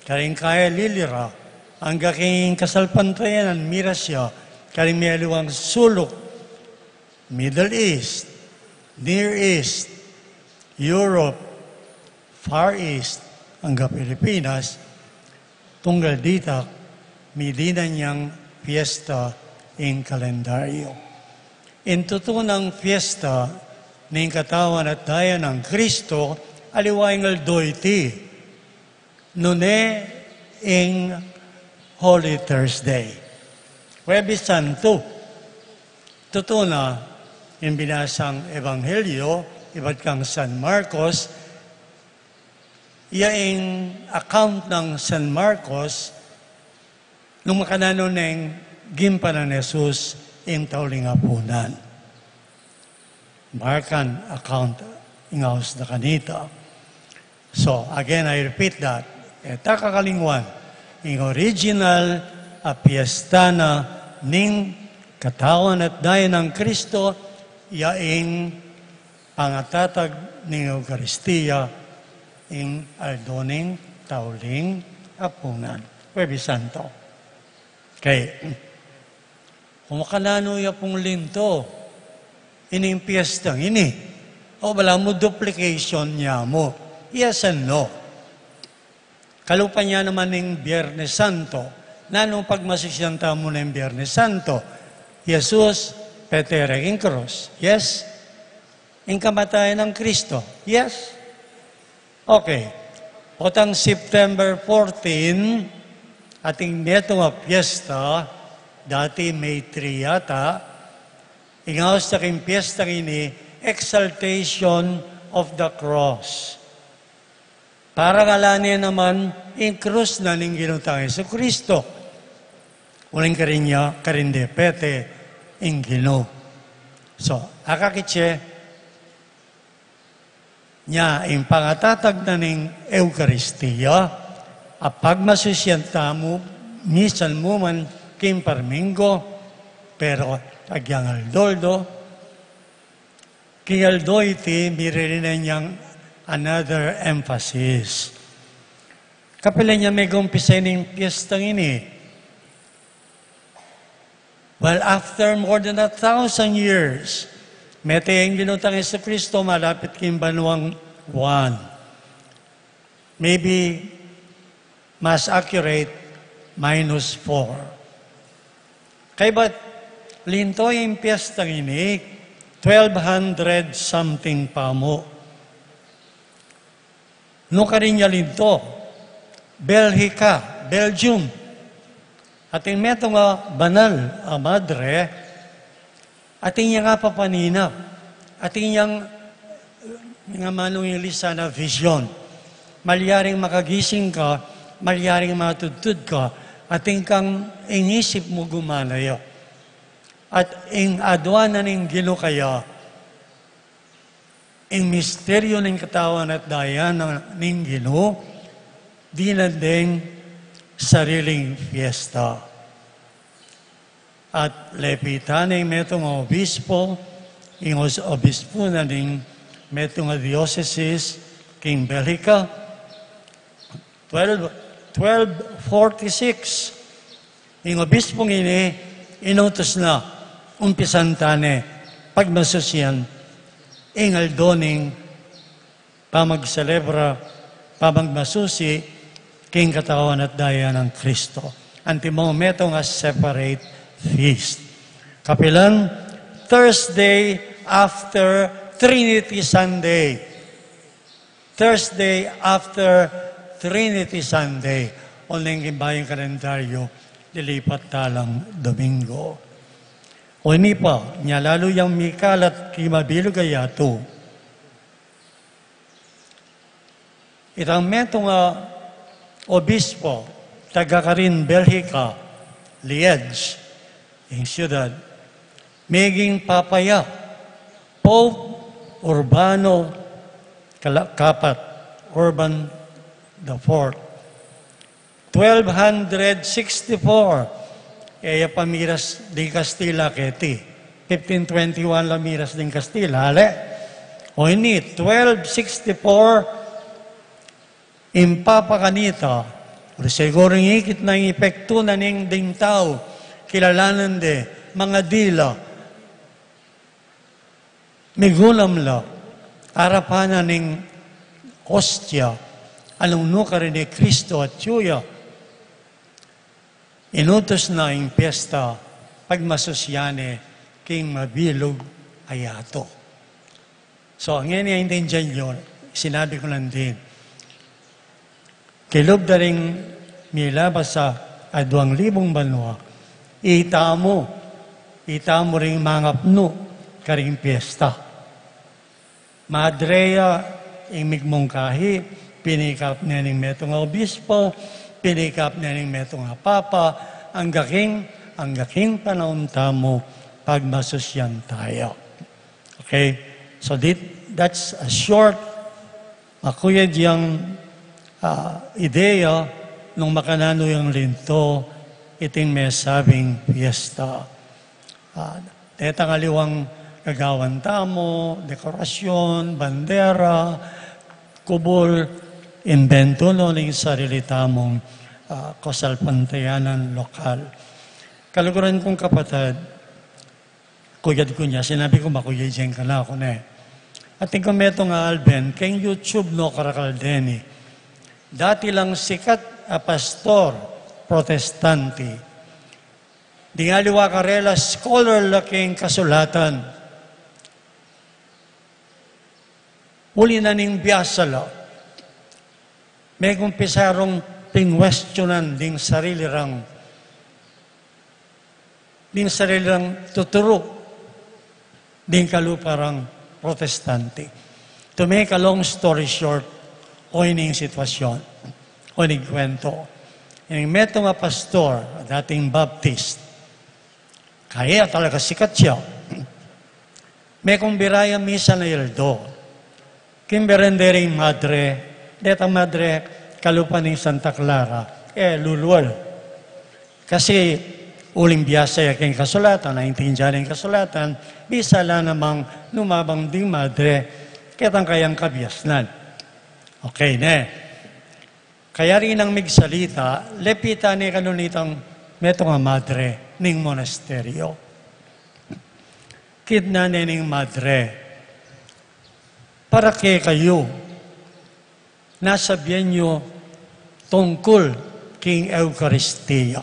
karing kaya lilira, angga king kasalpantayanan, miras ya karing mialiwang suluk, Middle East, Near East, Europe, Far East, angga Pilipinas, tunggal ditak, midinan yang piyesta ing kalendaryu. Ing tutunang piyesta ning katawan at daya nang Kristo, aliwa ing aldo iti, nune ing Holy Thursday. Huwebes Santo, tutu na ing binasang ebanghelyo ibat kang San Marcos, ya ing account nang San Marcos, nung makananu neng ginampanan nang Jesus ing tauling apunan. Markan account ing aus da kanita. So, again, I repeat that. E ta kakalingwan, ing original a piyesta na ning katawan at daya nang Kristo, ya ing pangatatag ning Eukaristia, ing aldo ning tauling apunan. Huwebes Santo. Okay. Kung makananu ya pung linto, ining piyestang ini. O balamu duplication ya mu. Yes and no. Kalupa na naman ning Biyernes Santo. Nanung pagmasusyan tamu ning Biyernes Santo? Jesus, pete reng krus. Yes? Ing kamatayan nang Kristo. Yes? Okay. Potang September fourteen, atin metung a piyesta, dati May three yata, ing aus na king piyesta ngeni, Exaltation of the Cross. Para ngana ne naman ing krus na ning Ginu tang Jesucristo. Uling karin ya, karin de pete ing Ginu. So, akakit ye, nya, ing pangatatag na ning Eukaristia, a pagmasusyan tamu, misan mu man king parminggu, pero agyang aldo-aldo, king aldo iti, miririnan yang another emphasis. Kapilan ya megumpisa ning piyesta ngeni? Well, after more than a thousand years, mete ing Ginu tang Jesucristo malapit king banuang Juan. Maybe, mas accurate, minus four. Kaybat linto ing piyesta ngeni, twelve hundred something pa mu. Nu karin ya linto? Belgica, Belgium. Atin metung a banal a madre, atin yang apapanina, atin yang, nga manung Ingles sana, vision. Malyaring makagising ka, malyaring matudtud ka, atin kang inisip mu gumana ya. At ing adwan na ning Ginu kaya, ing misteryu ning katawan at daya na ning Ginu, dinan deng sariling fiesta. At lepitan ne ing metung a obispo, ing os-, obispo na ning metung a diocesis king Belgica, twelve, twelve forty-six, ing obispong ini inutus na, umpisan ta ne pagmasusyan ing aldo ning pamagselebra, pamagmasusi king katawan at daya nang Kristo. Antimo metung a separate feast. Kapilan? Thursday after Trinity Sunday. Thursday after Trinity Sunday. Oneng king bayung kalendaryu, lilipat ta lang Domingo. O ini pa, nya lalu yang mikalat king mabilug a yatu. Itang metung a obispo, taga karin Belgica, Liege, ing syudad, meging papa ya, Pope Urbano kala-, kapat, Urban the fourth. Twelve hundred sixty-four, e ya pa miras ding Kastila keti. Fifteen twenty-one la miras ding Kastila, ale? O ini, twelve sixty-four, ing papa kanita, siguru ing ikit na ing epektu na ning ding tau, kilalanan de, mga dila, migulam la, arapan na ning ostia, a nung nukarin i Kristo atyu ya, inutus na ing piyesta, pagmasusyan ne king mabilug a yatu. So, ngeni, aintindian yu, sinabi ku nandin. Kilub da ring milabas a aduang libung banua, itamu, itamu ring mangapnu karing piyesta. Madre ya ing migmungkahi, pinikap ne ning metung a obispo, pinikap ne ning metung a papa, angga king, angga king panaun tamu, pagmasusyan taya. Okay? So, dit-, that's a short, makuyad yang, ah, ideya nung makananu yang linto iting mesabing piyesta. Ah, detang aliwang gagawan tamu, dekorasyon, bandera, kubul, imbento no ning sarili tamung, ah, kasalpantayanan lokal. Kaluguran kung kapatad, kuyad ku nya, sinabi ku makuyad yang kanaku ne. Atin ku metung a alben, keng YouTube no karakal deni. Dati lang sikat a pastor, protestante. Ding aliwa karela, scholar la keng kasulatan. Uli na ning biasa la. Mekumpisa rung pingwestiunan ding sarili rang, ding sarili rang tuturu, ding kalupa rang Protestante. To make a long story short, o ining sitwasyun, o ining kwento. Ining metung a pastor, dating Baptist, kaya talaga sikat ya. Mekumbira yang misan a aldo. Kimbiran de ring madre, deta madre, kalupa ning Santa Clara, e, lulual. Kasi uling biasa ya king kasulatan, naintindian ing kasulatan, bisa la namang lumabang ding madre, ketang kayang kabiasnan. Okay, ne? Kaya rin nang migsalita, lepitan ne kanu nitang metung a madre ning monasteryo. Kitnan ne ning madre, para kekayu, nasabian yu tungkul king Eukaristia.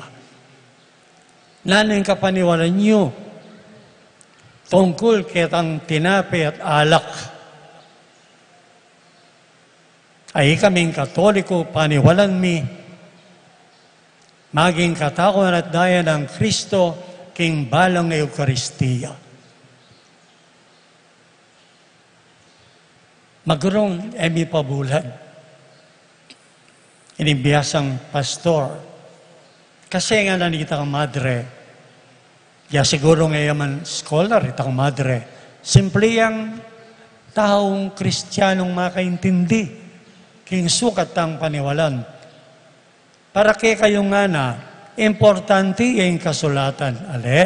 Nanu ing kapaniwalan yu tungkul ketang tinape at alak? Ay, ikaming Katoliko, paniwalan mi, maging katawan at daya nang Kristo king balang Eukaristia. Magurung e mi pabulan ining biasang pastor. Kasi ngana nitang madre, ya sigurung e ya man scholar itang madre. Simple yang taung Kristianung makaintindi king sukat tang paniwalan. Para kekayu ngana, importante ya ing kasulatan, ale?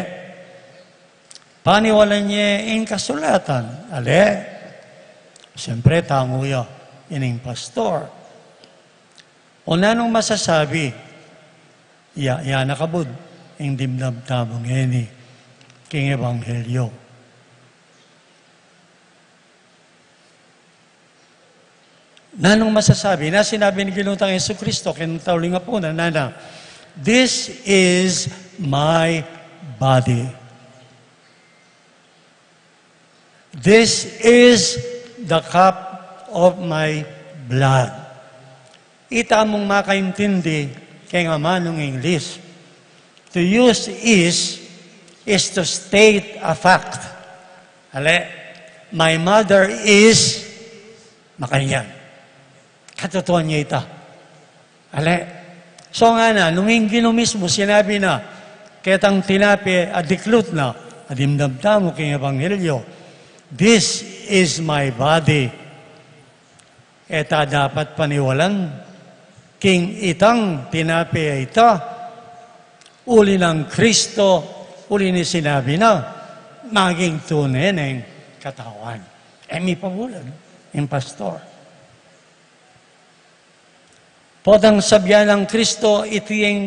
Paniwalan ye ing kasulatan, ale? Siyempre, tangu ya ining pastor. O nanung masasabi? Ya, ya na kabud ing dimdam tamu ngeni king ebanghelyo. Nanung masasabi? Na sinabi ning Ginung tang Jesucristo king tauling apunan, nana, "This is my body. This is the cup of my blood." Ita mung makaintindi keng amanung English. To use is, is to state a fact. Ale, "My mother is makanyan." Katutuan ya ita. Ale, so ngana, nung ing Ginu mismu sinabi na, ketang tinape a diklut na, a dimdam tamu king ebanghelyo, "This is my body." E ta dapat paniwalan king itang tinape a ita, uli nang Kristo, uli ning sinabi na, maging tune neng katawan. E mi pabulan ing pastor. Potang sabian nang Kristo, "Iti ing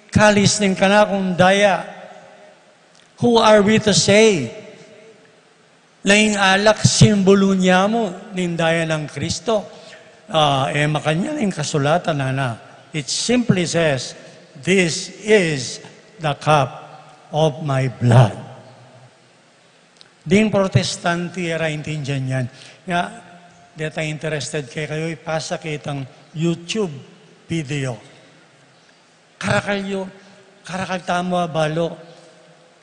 kalis ning kanakung daya." Who are we to say na ing alak simbulu ne mu ning daya nang Kristo? Ah, e makanyan ing kasulatan, nana. It simply says, "This is the cup of my blood." Ding Protestante, e ra intindian yan. Ya, deta interested kekayu, ipasa ketang YouTube video. Karakal yu, karakal tamu a balu.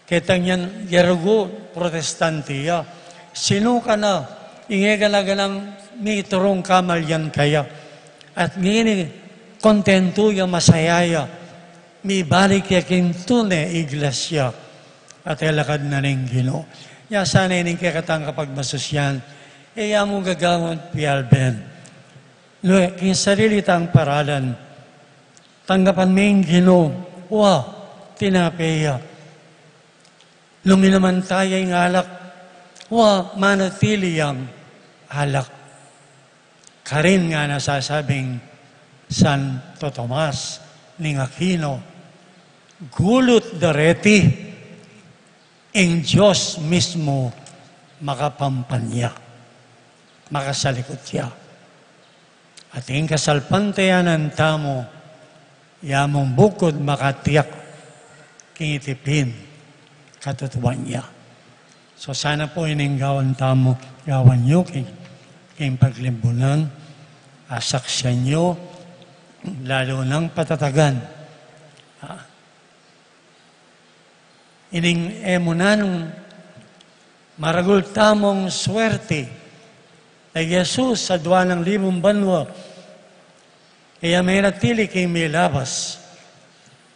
Ketang yan, ya rugu Protestante ya. Sinukat na, ing e gana-ganang miturung kamalian kaya. At ngeni, kontentu ya, masaya ya. Mibalik ya king tune iglesia. At e lakad na ning Ginu. Ya sana ining kekatang kapagmasusyan. E ya mu gagawan pialben. Nune, king sarili tang paralan, tanggapan me ing Ginu, wa, tinape ya. Nung inuman taya ing alak, wa, manatili yang alak. Karin ngana sasabing Santo Tomas ning Aquino, gulut dareti ing Dios mismu makapampanya, makasalikut ya. At ing kasalpantayanan tamu, ya mung bukud makatiak king iti pin katutuan ya. So sana pu ining gawan tamu, gawan yu king, king paglimbunan, asaksian yu, lalu nang patatagan. Ah. Ining e mu nanung maragul tamung swerte, na i Jesus adua nang libung banua, e ya menatili king milabas,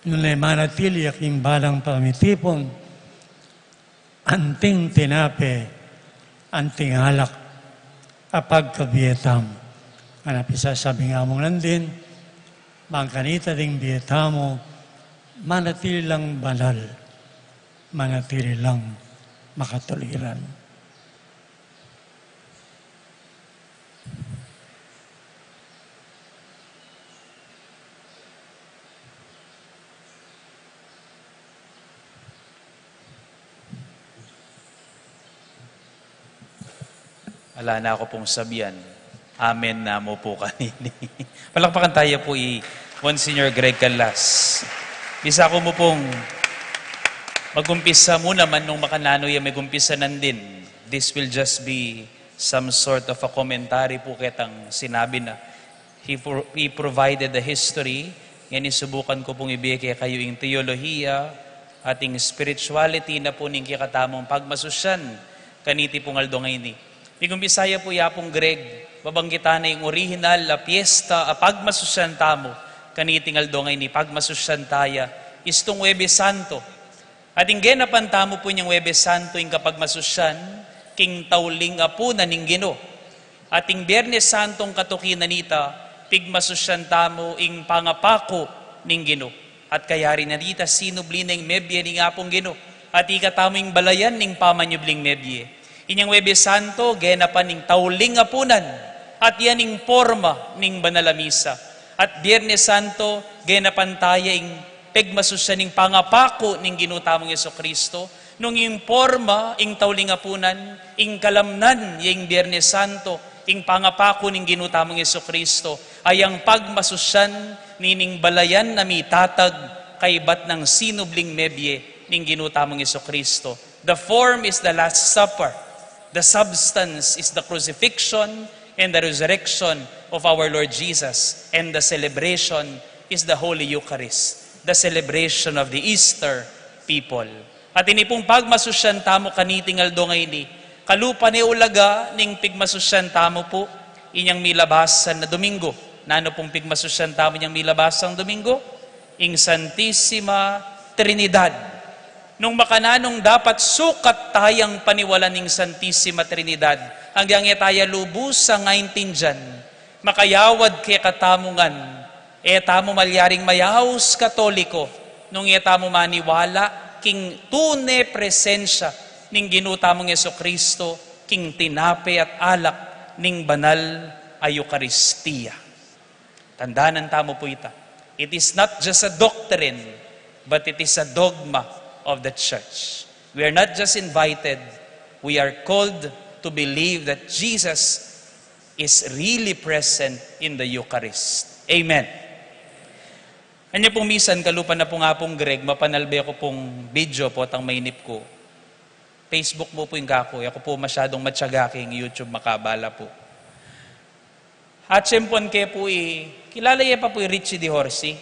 nune manatili ya king balang pamitipun, anting tinape, anting alak, a pagkabie tamu. Ngana pu ing sasabi nang Among Landin, bang kanita ding bie tamu, manatili lang banal, manatili lang makatuliran. Ala na ku pung sabian. Amen na mu pu kanini. Palakpakan taya pu i Monsignor Greg Callas. Bisa ku mu pung magumpisa mu naman nung makananu ya magumpisa nandin. This will just be some sort of a commentary pu ketang sinabi na. He, pro- he provided the history. Ngeni subukan ku pung ibie kekayu ing teolohiya at ing spirituality na pu ning kekatamung pagmasusyan kaniti pung aldo ngeni. Migumpisa ya pu i Apung Greg, babanggitan na ing orihinal a piesta a pagmasusyan tamu kaniting aldo ngeni, pagmasusyan taya, istung Huwebes Santo. At ing genapan tamu pu inyang Huwebes Santo ing kapagmasusyan king tauling apunan ning Ginu. At ing Biernes Santo ing katuki na nita, pigmasusyan tamu ing pangapaku ning Ginu. At kayari na nita sinubli na ing mebie ning Apung Ginu. At ikatamu ing balayan ning pamanyubling mebie. Inyang Huwebes Santo, genapan ing tauling apunan. At yan ing porma ning banal a misa. At Biernes Santo, genapan taya ing pegmasusyan ing pangapaku ning Ginu tamung Jesucristo, nung ing porma ing tauling apunan, ing kalamnan ya ing Biernes Santo, ing pangapaku ning Ginu tamung Jesucristo, ayang pagmasusyan nining balayan a mitatag kaybat nang sinubling mebie ning Ginu tamung Jesucristo. The form is the Last Supper. The substance is the crucifixion and the resurrection of our Lord Jesus, and the celebration is the Holy Eucharist, the celebration of the Easter people. At ini pung pagmasusyan tamu kaniting aldo ngeni, kalupa ne ulaga ning pigmasusyan tamu pu inyang milabasan a Domingo. Nanu pung pigmasusyan tamu inyang milabasang Domingo? Ing Santisima Trinidad. Nung makananung dapat sukat tayang paniwalan ing Santisima Trinidad, anggang e taya lubusang aintindian, makayawad kekatamu ngan, e tamu malyaring mayaus Katoliko, nung e tamu maniwala king tune presensya ning Ginu tamung Jesucristo, king tinape at alak ning banal a Eukaristia. Tandanan tamu pu ita. It is not just a doctrine, but it is a dogma of the church. We are not just invited, we are called to believe that Jesus is really present in the Eucharist. Amen. Anya pung misan, kalupa na pung Apung Greg, mapanalbe ku pung video potang mainip ku. Facebook mu pu ing kaku, e ku pu masyadung matyaga king YouTube, makabala pu. Atsempon ke pu i, kilala ye pa pu i Richie De Horsi?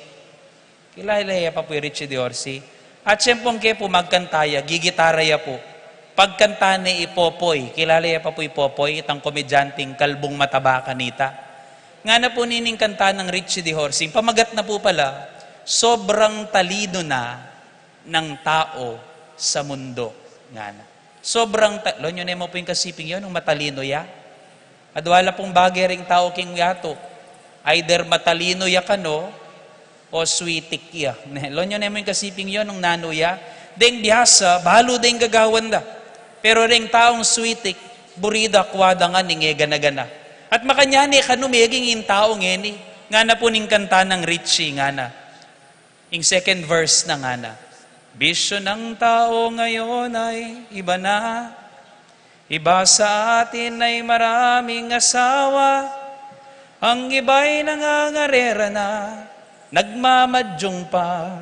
Kilala ye pa pu i Richie De Horsi? Atsempon ke pu magkanta ya, gigitara ya pu. Pagkanta ne i Popoy, kilala ye pa pu i Popoy, itang komedyanteng kalbung mataba kanita? Ngana pu nining kanta nang Richie De Horsi, pamagat na pu pala, sobrang talino na ng tao sa mundo, ngana. Sobrang ta-, lonyo ne mu pu ing kasiping yon, nung matalino ya. Adwa la pung bage ring tau king yatu. Either matalino ya kanu, o switik ya. Ne, lonyo ne mu ing kasiping yon, nung nanu ya. Deng biasa, balu deng gagawan da. Pero deng taung switik, buri da, akwa da ngan ing e gana-gana. At makanyan e kanu meging ing tau ngeni, ngana pu ning kanta nang Richie, ngana. Ing second verse na, ngana, bisyo ng tao ngayon ay iba na. Iba sa atin ay maraming asawa. Ang iba'y nangangarera na, nagmamadyong pa.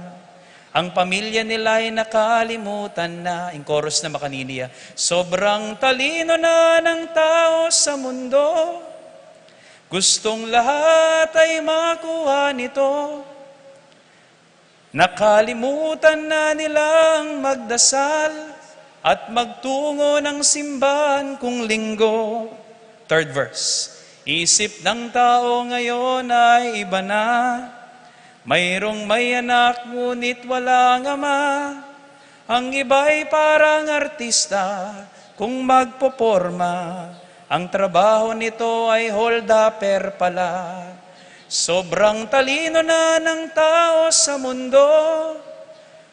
Ang pamilya nila'y nakalimutan na. Ing chorus na makanini ya, sobrang talino na ng tao sa mundo. Gustong lahat ay makuha nito. Nakalimutan na nilang magdasal at magtungo ng simbahan kung linggo. Third verse. Isip ng tao ngayon ay iba na. Mayroong may anak ngunit walang ama. Ang iba'y parang artista kung magpoporma. Ang trabaho nito ay hold-upper pala. Sobrang talino na ng tao sa mundo.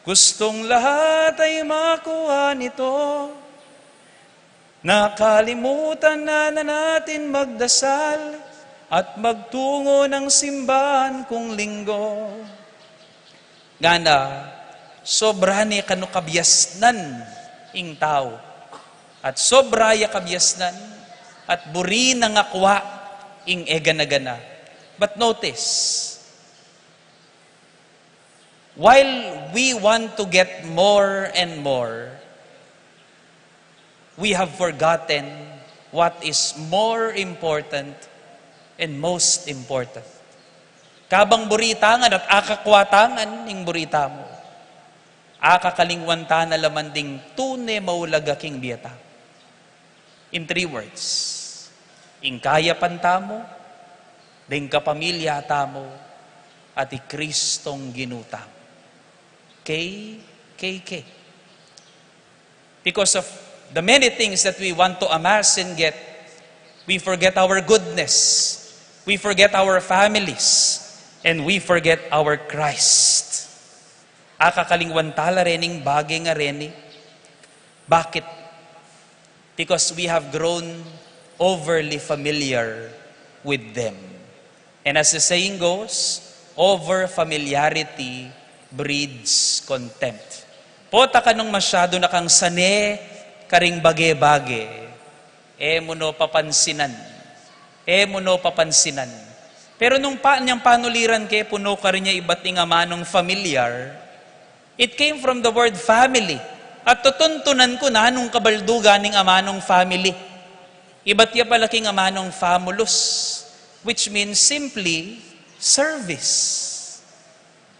Gustong lahat ay makuha nito. Nakalimutan na, na natin magdasal at magtungo ng simbahan kung linggo. Ngana, sobra ne kanu kabiasnan ing tau. At sobra ya kabiasnan, at buri nang akwa ing egana-gana. But notice, while we want to get more and more, we have forgotten what is more important and most important. Kabang buri ta ngan at akakwa ta ngan ing buri tamu, akakalingwan ta na la man ding tune maulaga king bie tamu. In three words, ing kayapan tamu, ding kapamilya tamu, at i Kristong Ginu tamu. K K K. Because of the many things that we want to amass and get, we forget our goodness, we forget our families, and we forget our Christ. Akakalingwan ta la rening bage ngareni. Bakit? Because we have grown overly familiar with them. And as the saying goes, over familiarity breeds contempt. Pota ka nung masyadu na kang sane karing bage-bage, e mu no papansinan. E mu no papansinan. Pero nung pa, nyang panuliran ke, punu karin ya ibat ing amanung familiar, it came from the word family. At tutuntunan ku na nung kabaldugan ning amanung family. Ibat ya pala king amanung famulus, which means simply service.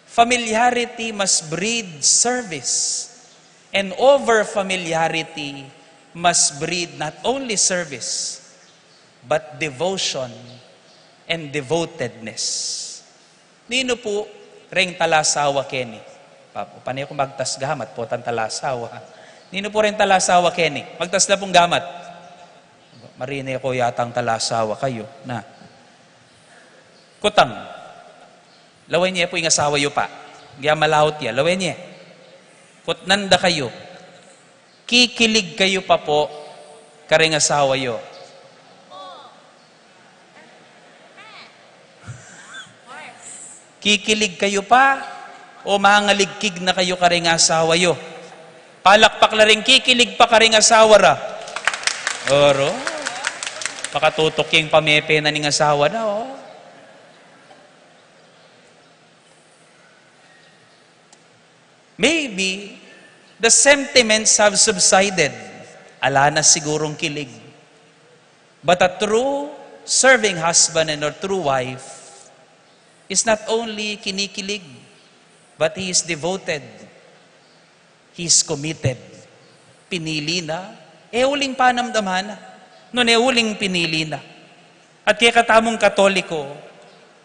Familiarity must breed service, and over familiarity must breed not only service, but devotion and devotedness. Ninu pu reng talasawa keni? Pa-, pane ku magtas gamat, potang talasawa. Ninu pu reng talasawa keni? Magtas la pung gamat. Marine ku yatang talasawa kayu, na. Kutang. Lawen ye pu ing asawa yu pa. Gya malaut ya, lawen ye. Kutnan da kayu. Kikilig kayu pa pu kareng asawa yu? Kikilig kayu pa o mangaligkig na kayu kareng asawa yu? Palakpak la ring kikilig pa kareng asawa ra. Oro. Makatutuk ing pamepe na ning asawa na, o. Maybe, the sentiments have subsided. Ala na sigurung kilig. But a true serving husband and a true wife is not only kinikilig, but he is devoted. He is committed. Pinili na, e uling panamdaman na. Nune uling pinili na. At kekatamung Katoliko,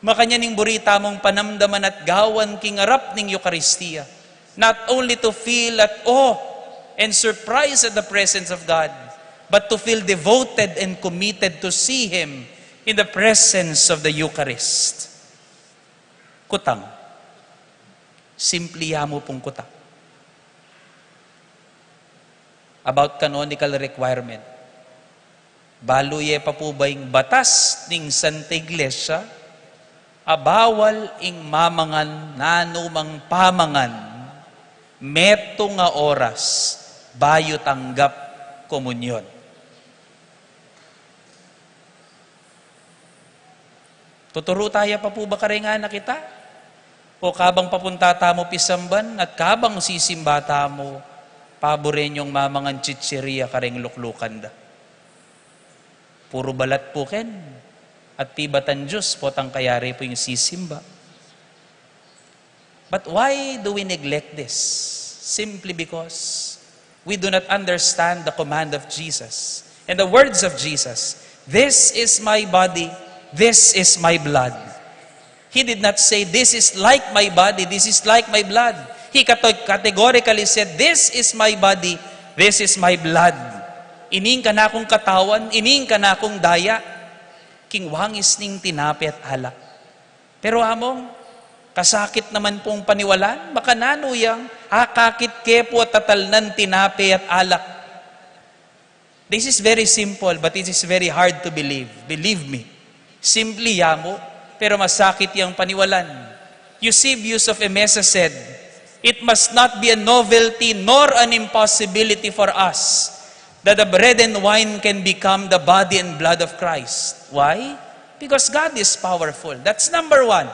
makanyan ing buri tamung panamdaman at gawan king arap ning Eukaristia, not only to feel at awe and surprise at the presence of God, but to feel devoted and committed to see Him in the presence of the Eucharist. Kutang. Simpli ya mu pung kutang. About canonical requirement. Balu ye pa pu ba ing batas ning Santa Iglesia a bawal ing mamangan nanumang pamangan metung a oras bayu tanggap komunyon? Tuturu taya pa pu ba kareng anak ita? O kabang papunta tamu pisamban at kabang sisimba tamu, pabure yung mamangan chicheria kareng luklukan da? Puru balat pu ken. At pibatan Diyos potang kayari pu ing sisimba. But why do we neglect this? Simply because we do not understand the command of Jesus and the words of Jesus. "This is my body, this is my blood." He did not say, "This is like my body, this is like my blood." He cate-, categorically said, "This is my body, this is my blood." Ini ing kanakung katawan, ini ing kanakung daya. King wangis ning tinape at alak. Pero among, kasakit naman pung paniwalan, makananu yang akakit ke pu at atalnan tinape at alak? This is very simple, but it is very hard to believe. Believe me. Simple ya mu, pero masakit yang paniwalan. Eusebius of Emesa said, "It must not be a novelty nor an impossibility for us that the bread and wine can become the body and blood of Christ." Why? Because God is powerful. That's number one.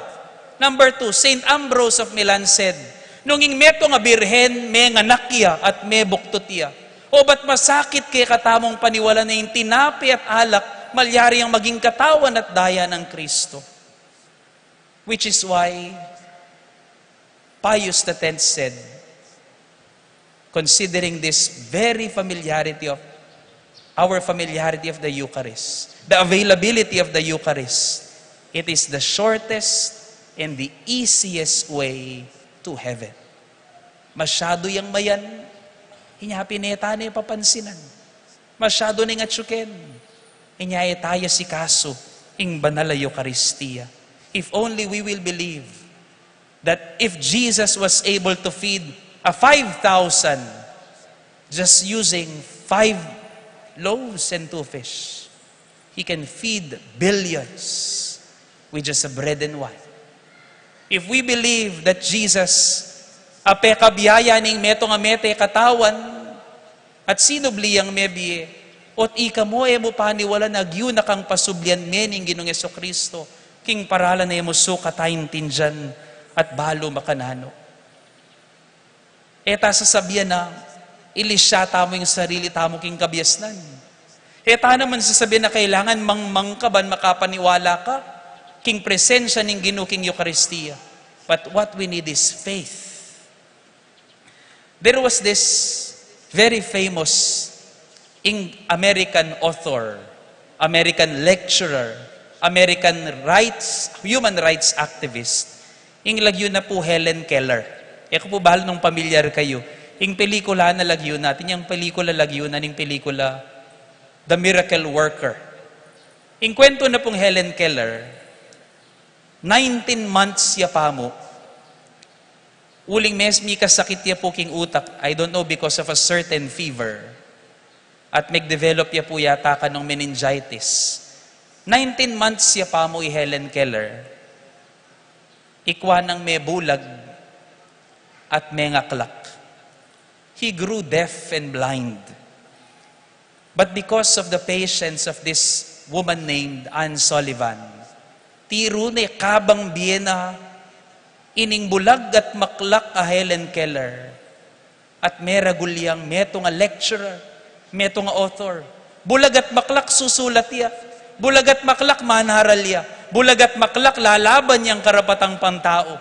Number two, Saint Ambrose of Milan said, "Nung ing metung a birhen, menganak ya at mebuktut ya, o ba't masakit kekatamung paniwalan na ing tinape at alak malyari yang maging katawan at daya nang Kristo?" Which is why Pius the tenth said, considering this very familiarity of our familiarity of the Eucharist, the availability of the Eucharist, it is the shortest and the easiest way to heaven. Masyadu yang mayan, inya pin e ta ne papansinan. Masyadu neng atyuken, inya e ta ya sikasu ing banal a Eukaristia. If only we will believe that if Jesus was able to feed a five thousand just using five loaves and two fish, he can feed billions with just a bread and wine. If we believe that Jesus a pekabiyaya ning metung a mete katawan, at sinubli yang mebie, o't ika mu e mu paniwalan, agyu na kang pasublian me ning Ginung Jesucristo, king paralan e mu su kataintindian at balu makananu. E ta sasabian na ilisya tamu ing sarili tamu king kabiasnan. E ta naman sasabian na kailangan mangmang ka ban makapaniwala ka king presensya ning Ginu king Eukaristia. But what we need is faith. There was this very famous Eng-, American author, American lecturer, American rights, human rights activist, ing lagyu na pu Helen Keller. E ku pu balu nung pamilyar kayu. Ing pelikula na lagyu na, atin yang pelikula lagyu na, ning pelikula The Miracle Worker. Ing kwentu na pung Helen Keller, nineteen months ya pamu, uling mes-, mikasakit ya pu king utak, I don't know, because of a certain fever. At meg-develop ya pu yata kanung meningitis. Nineteen months ya pamu i Helen Keller, ikwa nang mebulag at mengaklak. He grew deaf and blind. But because of the patience of this woman named Anne Sullivan, tiru ne kabang bie na ining bulag at maklak a Helen Keller, at meragul yang metung a lecturer, metung a author. Bulag at maklak susulat ya, bulag at maklak manaral ya, bulag at maklak lalaban yang karapatang pantau.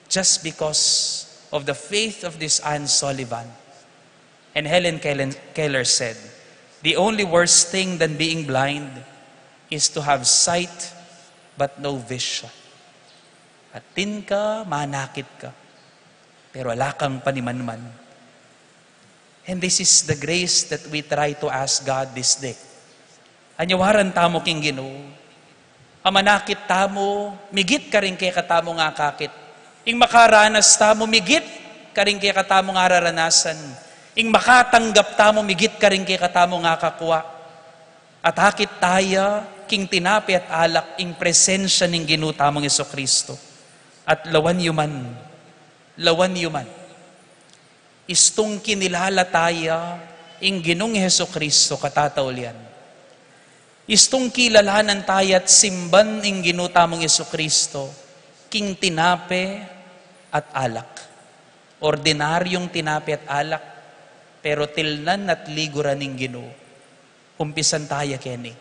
Just because of the faith of this Anne Sullivan. And Helen Keller, Keller said, "The only worse thing than being blind is to have sight but no vision." Atin ka, manakit ka, pero ala kang panimanman. And this is the grace that we try to ask God this day. Anyawaran tamu king Ginu, a manakit tamu, migit karing kekatamung akakit. Ing makaranas tamu, migit karing kekatamung araranasan. Ing makatanggap tamu, migit karing kekatamung akakua. At akit taya, king tinape at alak, ing presensya ning Ginu tamung Jesucristo. At lawan yu man, lawan yu man. Istung kinilala taya ing Ginung Jesucristo katataulian. Istung kilalanan taya at simban ing Ginu tamung Jesucristo king tinape at alak. Ordinaryung tinape at alak, pero tilnan at liguran ning Ginu. Umpisan taya keni.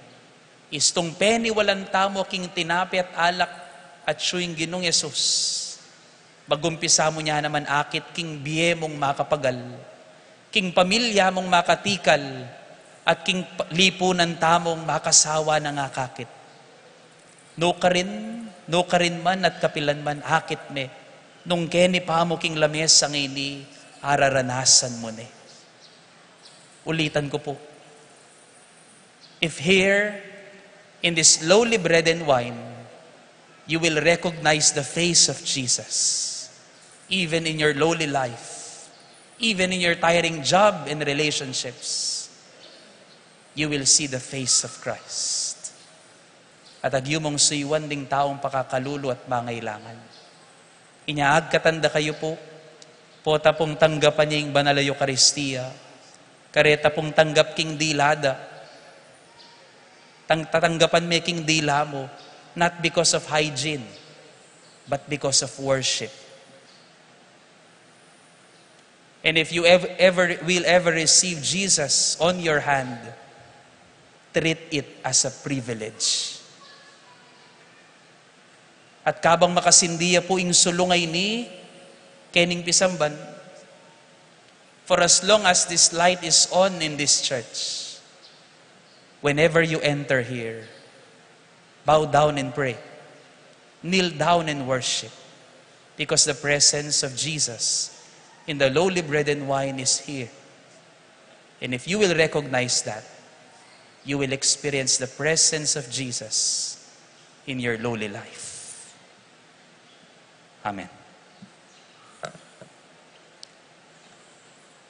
Istung peniwalan tamu king tinape at alak at siyu ing Ginung Jesus, magumpisa mu nya naman akit king bie mung makapagal, king pamilya mung makatikal, at king pa-, lipunan tamung makasawa nang akakit. Nukarin, nukarin man at kapilan man akit me, nung keni pa mu king lamesa ngeni, araranasan mu ne. Ulitan ku pu. If here, in this lowly bread and wine, you will recognize the face of Jesus, even in your lowly life, even in your tiring job and relationships, you will see the face of Christ. At agyu mung suyuan ding taung pakakalulu at mangailangan. Inya agkatan da kayu pu, pota pung tanggapan ya ing Banal a Eukaristia, kareta pung tanggap king dila da, tang-, tatanggapan me king dila mu, not because of hygiene, but because of worship. And if you ev-, ever, will ever receive Jesus on your hand, treat it as a privilege. At kabang makasindi ya pu ing sulu ngeni, kening pisamban, for as long as this light is on in this church, whenever you enter here, bow down and pray. Kneel down and worship. Because the presence of Jesus in the lowly bread and wine is here. And if you will recognize that, you will experience the presence of Jesus in your lowly life. Amen.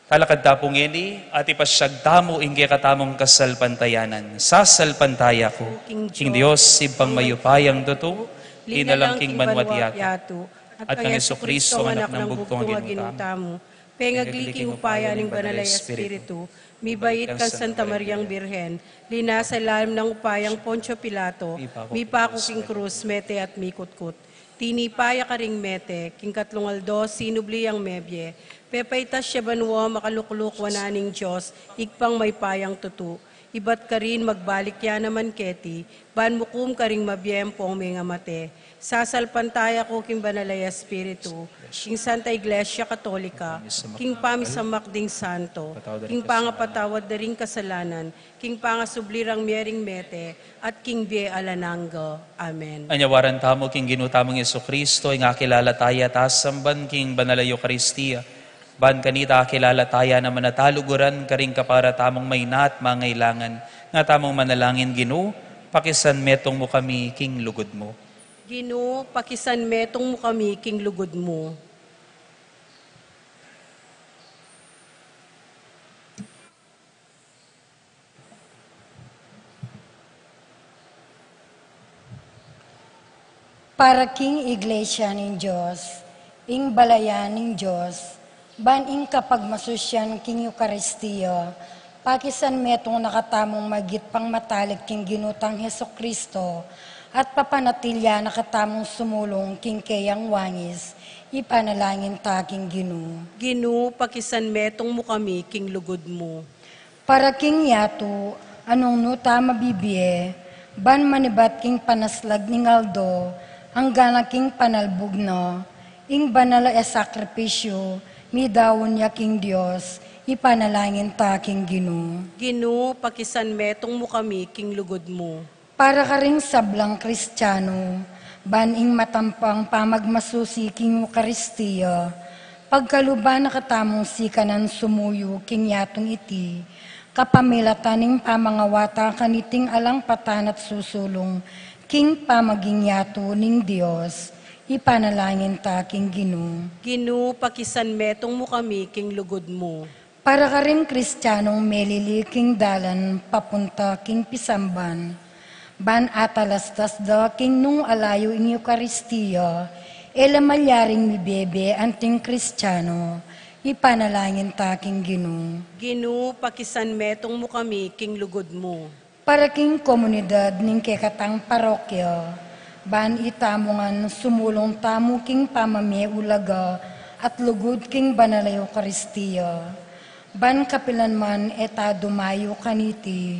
Talakad ta pu ngeni, at ipasyag tamu ing kekatamung kasalpantayanan. Sasalpantaya ku king Dios, Ibpang mayupayang tutu, linalang king banwa't yatu, at kang Jesucristo, anak nang bugtung a Ginu tamu, pengagli king upaya ning Banal a Espiritu, mibait kang Santa Mariang Birhen, linasa lalam nang upayang Poncio Pilato, mipaku king krus, mete at mikutkut. Tinipa ya karing mete, king katlung aldo sinubli yang mebie, pepaitas ya banua, makalukluk wanan ning Dios, Ibpang mayupayang tutu. Ibat karin magbalik ya naman keti, ban mukum karing mabie ampong mengamate. Sasalpantaya ku king Banal a Espiritu, king Santa Iglesia Katolika, king pamisamak ding santo, king pangapatawad da ring kasalanan, king pangasubli rang mie ring mete, at king bie alang angga. Amen. Anyawaran tamu king Ginu tamung Jesucristo, ing akilala taya at asamban king Banal a Eukaristia. Ban kanita akilala taya naman at aluguran karing kapara tamung maina at mangailangan. Nga tamung manalangin, Ginu, pakisanmetung mu kami king lugud mu. Ginu, pakisanmetung mu kami king lugud mu. Para king Iglesia ning Dios, ing balayan ning Dios, ban ing kapagmasusyan king Eukaristia, pakisanmetung na katamung magit pang matalik king Ginu tang Jesucristo, at papanatilya na katamung sumulung king keyang wangis, ipanalangin ta king Ginu. Ginu, pakisanmetung mu kami king lugud mu. Para king yatu, a nung nu ta mabibie, ban manibat king panaslag ning aldo, anggang king panalbug na, ing banal a sakripisyu, midaun ya king Dios, ipanalangin ta king Ginu. Ginu, pakisanmetung mu kami king lugud mu. Para karing sablang Kristiano, ban ing matampang pamagmasusi king Eukaristia, pagkaluban na katamung sikanan sumuyu king yatung iti, kapamilatan ning pamangawata kaniting alang patan at susulung king pamaging yatu ning Dios, ipanalangin ta king Ginu. Ginu, pakisanmetung mu kami king lugud mu. Para karing Kristianong melili king dalan papunta king pisamban, ban atalastas da king nung alayu ing Eukaristia, e la malyaring mibebe anting Kristiano, ipanalangin ta king Ginu. Ginu, pakisanmetung mu kami king lugud mu. Para king komunidad ning kekatang parokya, ban itamu ngan sumulung tamu king pamamie ulaga at lugud king banal a Eukaristia, ban kapilan man e ta dumayu kaniti,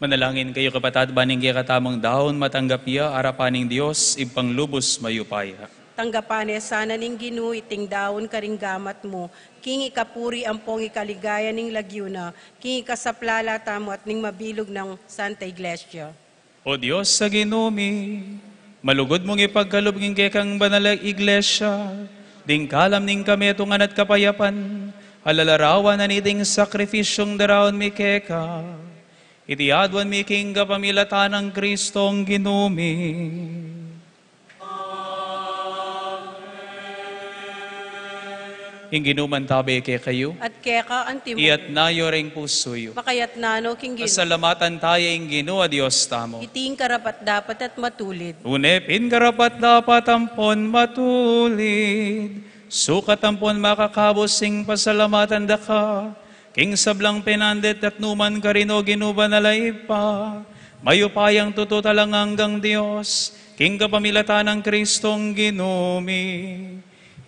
Manalangin kayu, kapatad, ban ing kekatamung daun matanggap ya arapan ning Dios, Ibpang lubus mayupaya. Tanggapan ne sana ning Ginu iting daun karing gamat mu, king ikapuri ampong ikaligaya ning lagyu na, king ikasaplala tamu at ning mabilug nang Santa Iglesia. O Dios a Ginu mi, malugud mung ipagkalub king kekang banal a Iglesia ding kalam ning kametungan at kapayapan, a lalarawan na niting sakripisyung daraun mi keka. Iti aduan mi king kapamilatan nang Kristong Ginu mi. Ing Ginu mantabe kekayu. At keka antimu. Iyatas yu ring pusu yu. Makayatas no king Ginu. Pasalamatan taya ing Ginu a Dios tamu. Iti ing karapat-dapat at matulid. Une pin karapat-dapat ampon matulid. Sukat ampon makakabus ing pasalamatan da ka king sablang penandit at nukarin man, O Ginu banal a Ibpa, mayupayang tutu at alang anggang Dios, king kapamilatan nang Kristong Ginu mi.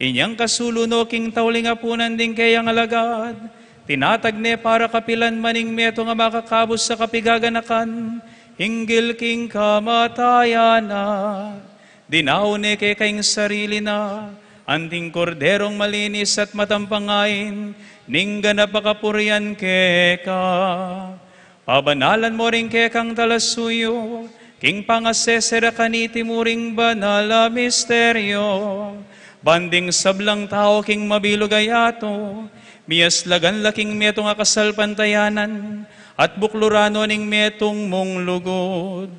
Inyang kasulu no king tauling apunan ding keyang alagad, tinatag ne para kapilan man ing metung a makakabus a kapigaganakan, hinggil king kamatayan na. Dinaun ne keka ing sarili na, anting Korderong malinis at matampang ain ning ganap a kapurian keka. Pabanalan mo ring kekang talasuyu king pangasese da kaniti muring banal a misteryo, ban ding sablang tau king mabilug a yatu miyaslagan la king metung a kasalpantayanan at bukluran no ning metung mung lugud.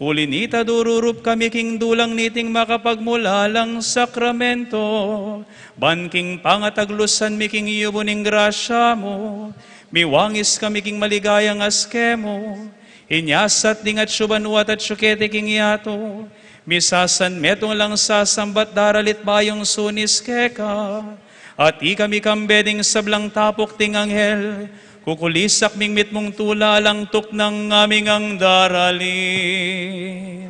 Uli nita dururup kami king dulang niting makapagmulalang sakramento, ban king pangataglusan mi king yubu ning grasya mu, miwangis kami king maligayang askemu. Inya sa ding atyu banua at atyu keti king yatu, misasan metung lang sasamba at daralit bayung sunis keka. At ikami kambe ding sablang tapuk ding anghel, kukulisak ming mitmung tula alang tuknang ngaming daralit.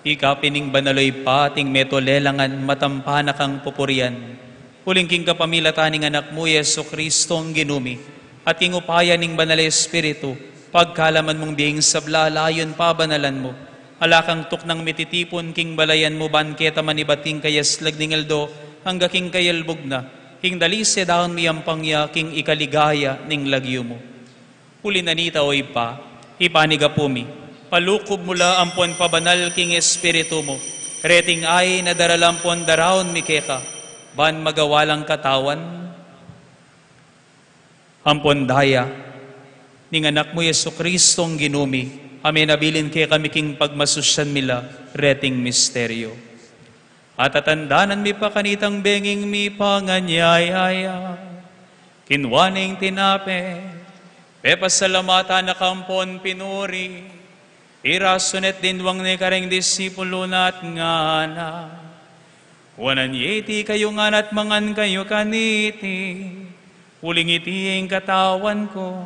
Ika pin ing banal, o Ibpa, ating metung lelangan, matampa na kang pupurian. Uling king kapamilatan ning Anak mu, Jesucristo, ing Ginu mi, at king upaya ning Banal a Espiritu, pagkalaman mung bie ing sabla, layun pabanalan mu, ala kang tuknang mititipun king balayan mu, ban keta man ibat king kayaslag ning aldo, angga king kayalbug na, king dalise daun miyampang ya king ikaligaya ning lagyu mu. Uli na nita, o Ibpa, ipanigapu mi, palukub mu la ampon pabanal king Espiritu mu reting ain a daralan ampon daraun mi keka, ban magawa lang katawan ampon daya ning Anak mu, Jesucristo, ing Ginu mi, a menabilin kekami king pagmasusyan mi la reting misteryo. At atandanan mi pa kanitang benging mipanganyaya, kinua ne ing tinape, pepasalamatan na ka ampon pinuri, pirasu ne at dinwang ne karing disipulu na at ngana: Kuanan ye iti kayu ngan at mangan kayu kaniti, Uling iti ing katawan ku,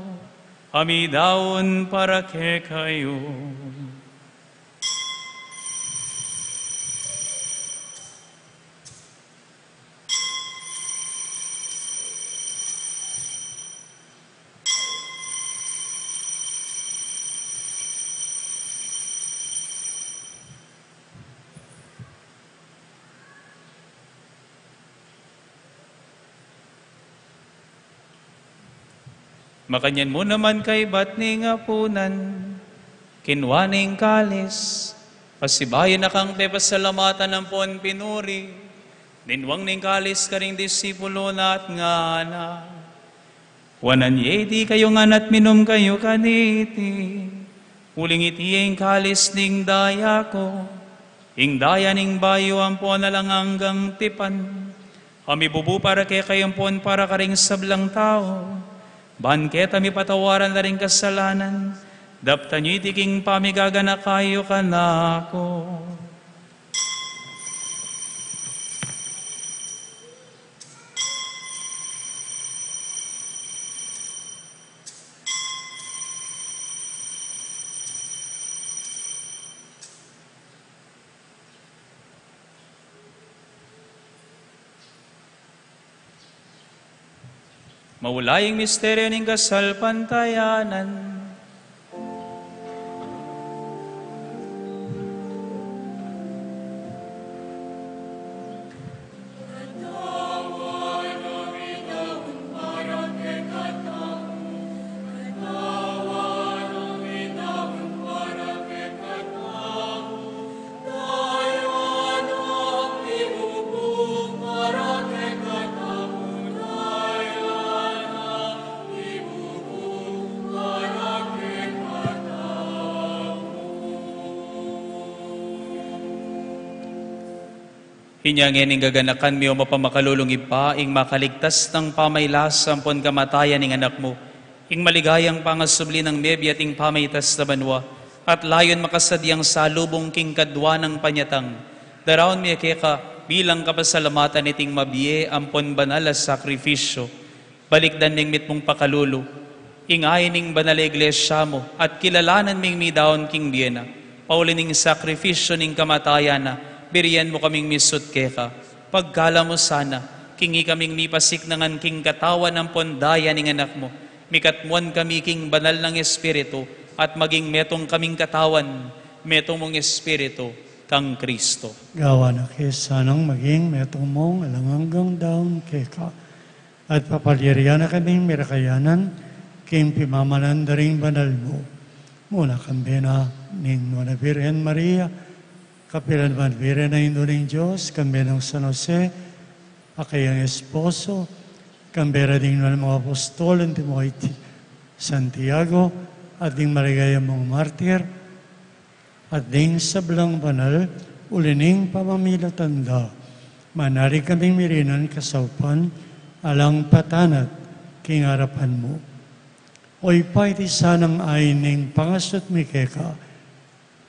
a midaun para kekayu. Makanyan mu naman kaybat ning apunan, kinua ne ing kalis, pasibayu na kang pepasalamatan ampon pinuri, dinwang ne ing kalis karing disipulu na at ngana: Kuanan ye iti kayu ngan at minum kayu kaniti, uling iti ing kalis ning daya ku, ing daya ning bayu ampon alang anggang tipan, a mibubu para kekayu ampon para karing sablang tau, ban keta mipatawaran la ring kasalanan. Daptan yu iti king pamigaganaka yu kanaku. Maula ing misteryu ning kasalpantayanan. Inya ngeni ing gaganakan mi, o mapamakalulung Ibpa, ing makaligtas nang pamailas ampon kamatayan ning Anak mu, ing maligayang pangasubli nang mebie at ing pamaitas na banua, at layun makasadyang salubung king kadua nang panyatang, daraun mi keka bilang kapasalamatan iting mabie ampon banal a sakrifisyu. Balikdan ming mitmung pakalulu ing ain ning banal a iglesia mu, at kilalanan ming midaun king bie na, pauli ning sakrifisyu ning kamatayan na, birian mu kaming misut keka. Pagkalub mu sana, king ikaming mipasiknangan king katawan ampon daya ning Anak mu, mikatmuan kami king banal nang Espiritu, at maging metung kaming katawan, metung mung Espiritu, kang Kristo. Gawan na ke sanang maging metung mung alang anggang daun keka. At papalyarian na kaming mirakayanan, king pimamanan da ring banal mu. Muna kambe na ning Nuan a Birhen Maria, kapilan man Birhen a Indu ning Dios, kambe nang San Jose, a kayang esposo, kambe ra ding nuan mung apostol, antimo i Santiago, at ding maligaya mung martir, at ding sablang banal, uli ning pamamilatan da, manalig kaming mirinan kasaupan, alang patanat king arapan mu. O Ibpa, iti sanang ain ning pangasut mi keka,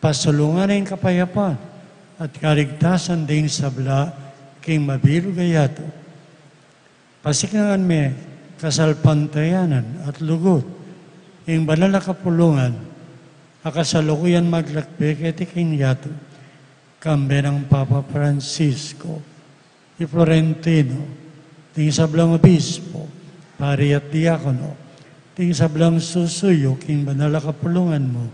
pasulungan ing kapayapan, at kaligtasan ding sabla king mabilug a yatu. Pasiknangan me kasalpantayanan at lugud ing banal a kapulungan, a kasalukuyan maglakbe keti king yatu, kambe nang Papa Francisco, i Florentino, ding sablang obispo, pari at diakono, ding sablang susuyu king banal a kapulungan mu,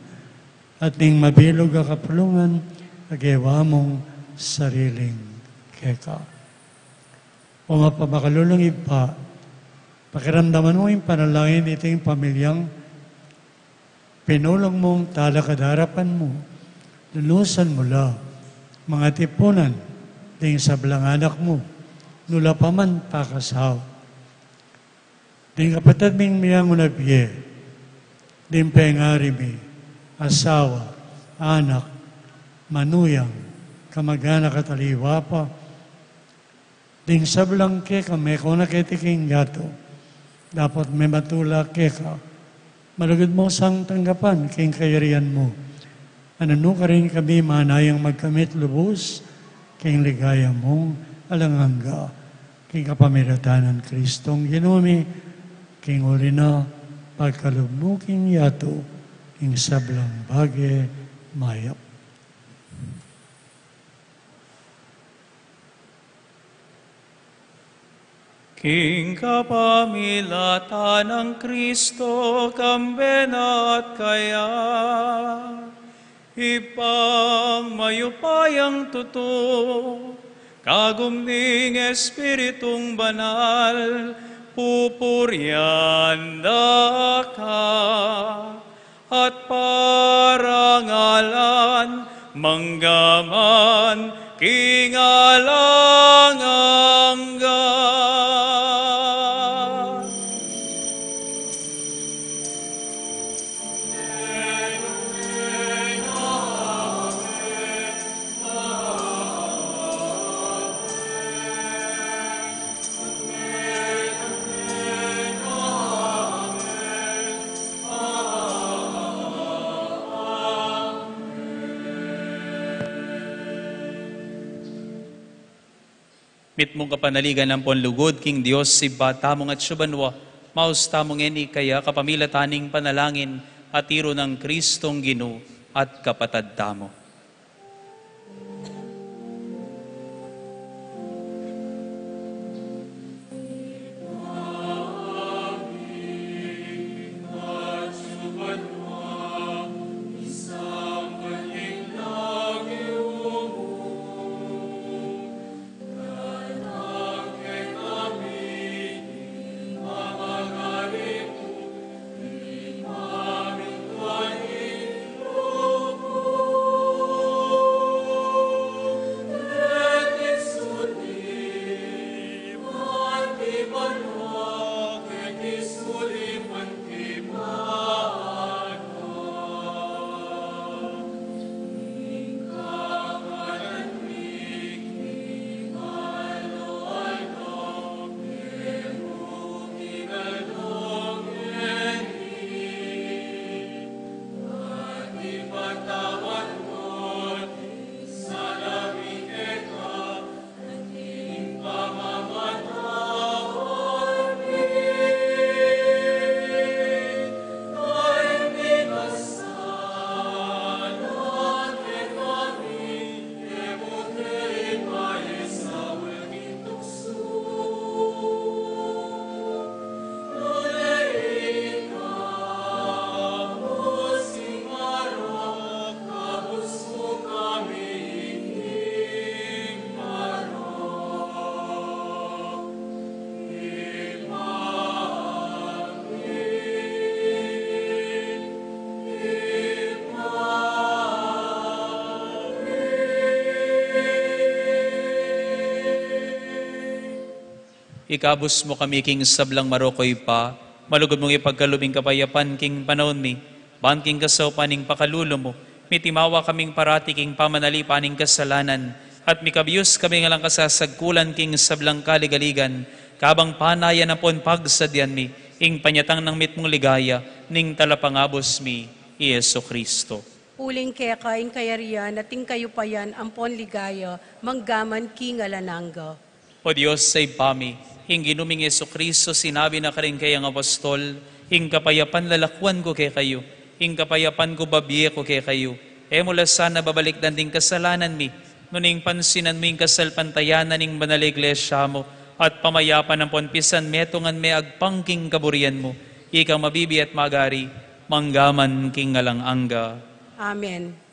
at ning mabilug a kapulungan a gewa mung sariling keka. O mapamakalulung Ibpa, pakiramdaman mu ing panalangin iting pamilyang pinulung mung talakad arapan mu. Lunusan mu la, mangatipunan ding sablang anak mu, nu la pa man pakasawa. Ding kapatad ming miyanguna bie, ding pengari mi, asawa, anak, manuyang, kamag-anak at aliwa pa, ding sablang keka meko na keti king yatu, dapot mematula keka, malugud mu sang tanggapan king kayarian mu. Nanu karin kami manayang magkamit lubus king ligaya mung alang angga, king kapamilatan nang Kristong Ginu mi. King uli na, pagkalub mu king yatu ing sablang bage mayap. King kapamilatan nang Kristo, kambe na at kaya, Ibpang mayupayang tutu, kagum ning Espiritung Banal, pupurian da ka at parangalan, mangga man king alang angga. Mitmung kapanaligan ampon lugud king Dios Ibpa tamung atsu banua, maus tamu ngeni kaya kapamilatan ning panalangin a tiru nang Kristong Ginu at kapatad tamu. Ikabus mu kami king sablang marok, Ibpa, malugud mung ipagkalub ing kapayapan king panaun mi, ban king kasaupan ning pakalulu mu, mitimawa kaming parati king pamanalipan ning kasalanan, at mikabius kami ngan lang kasasagkulan king sablang kaligaligan, kabang panayan ampon pagsadyan mi ing panyatang nang mitmung ligaya ning Talapangabus mi, i Jesu Kristo. Uling keka ing kayarian at ing kayupayan ampon ligaya, mangga man king alang angga. O Dios a Ibpa mi, ing Ginu ming Jesucristo sinabi na karing kayang apostol, "Ing kapayapan lalakuan ku kekayu, ing kapayapan ku babie ku kekayu." E mu la sana babalikdan ding kasalanan mi, nune ing pansinan mu ing kasalpantayanan ning banal a iglesia mu, at pamayapan ampon pisan metungan me agpang king kaburian mu, ikang mabibie at magari, mangga man king alang angga. Amen.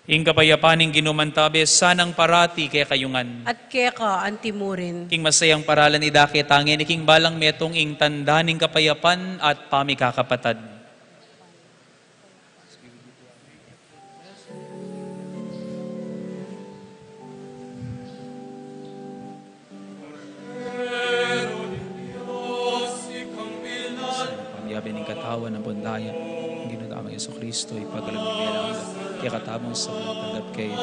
Ing kapayapan ning Ginu mantabe sanang parati kekayu ngan. At keka antimurin. King masayang paralan idake tangeni king balang metung ing tanda ning kapayapan at pamikakapatad. Pamiabe ning katawan ampon daya ning Ginu tamung Jesucristo, ipagkalub mi kekayu ngan, kekatamung sablang tanggap kaya.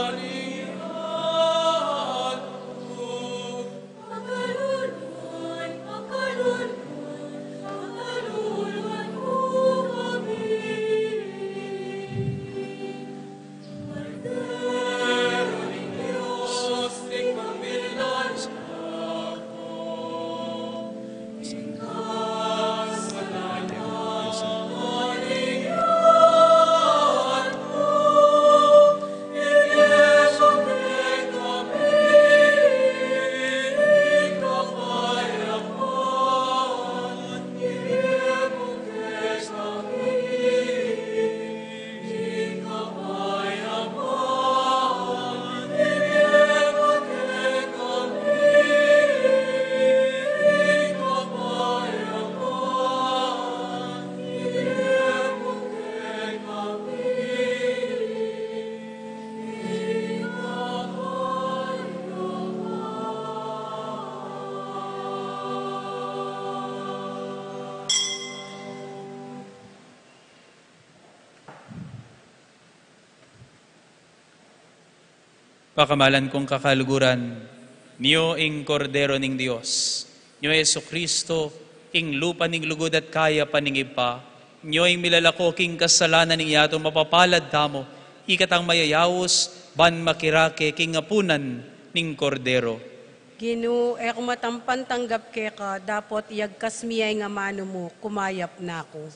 Pakamalan kung kakaluguran, nyo ing Kordero ning Dios, nyo Jesucristo, ing lupa ning lugud at kayapan ning Ibpa, nyo ing milalako king kasalanan ning yatu. Mapapalad tamu, ikatang mayayaus, ban makirake king apunan ning Kordero. Ginu, e ku matampan tanggap keka, dapot iyagkas mi ya ing amanu mu, kumayap na ku.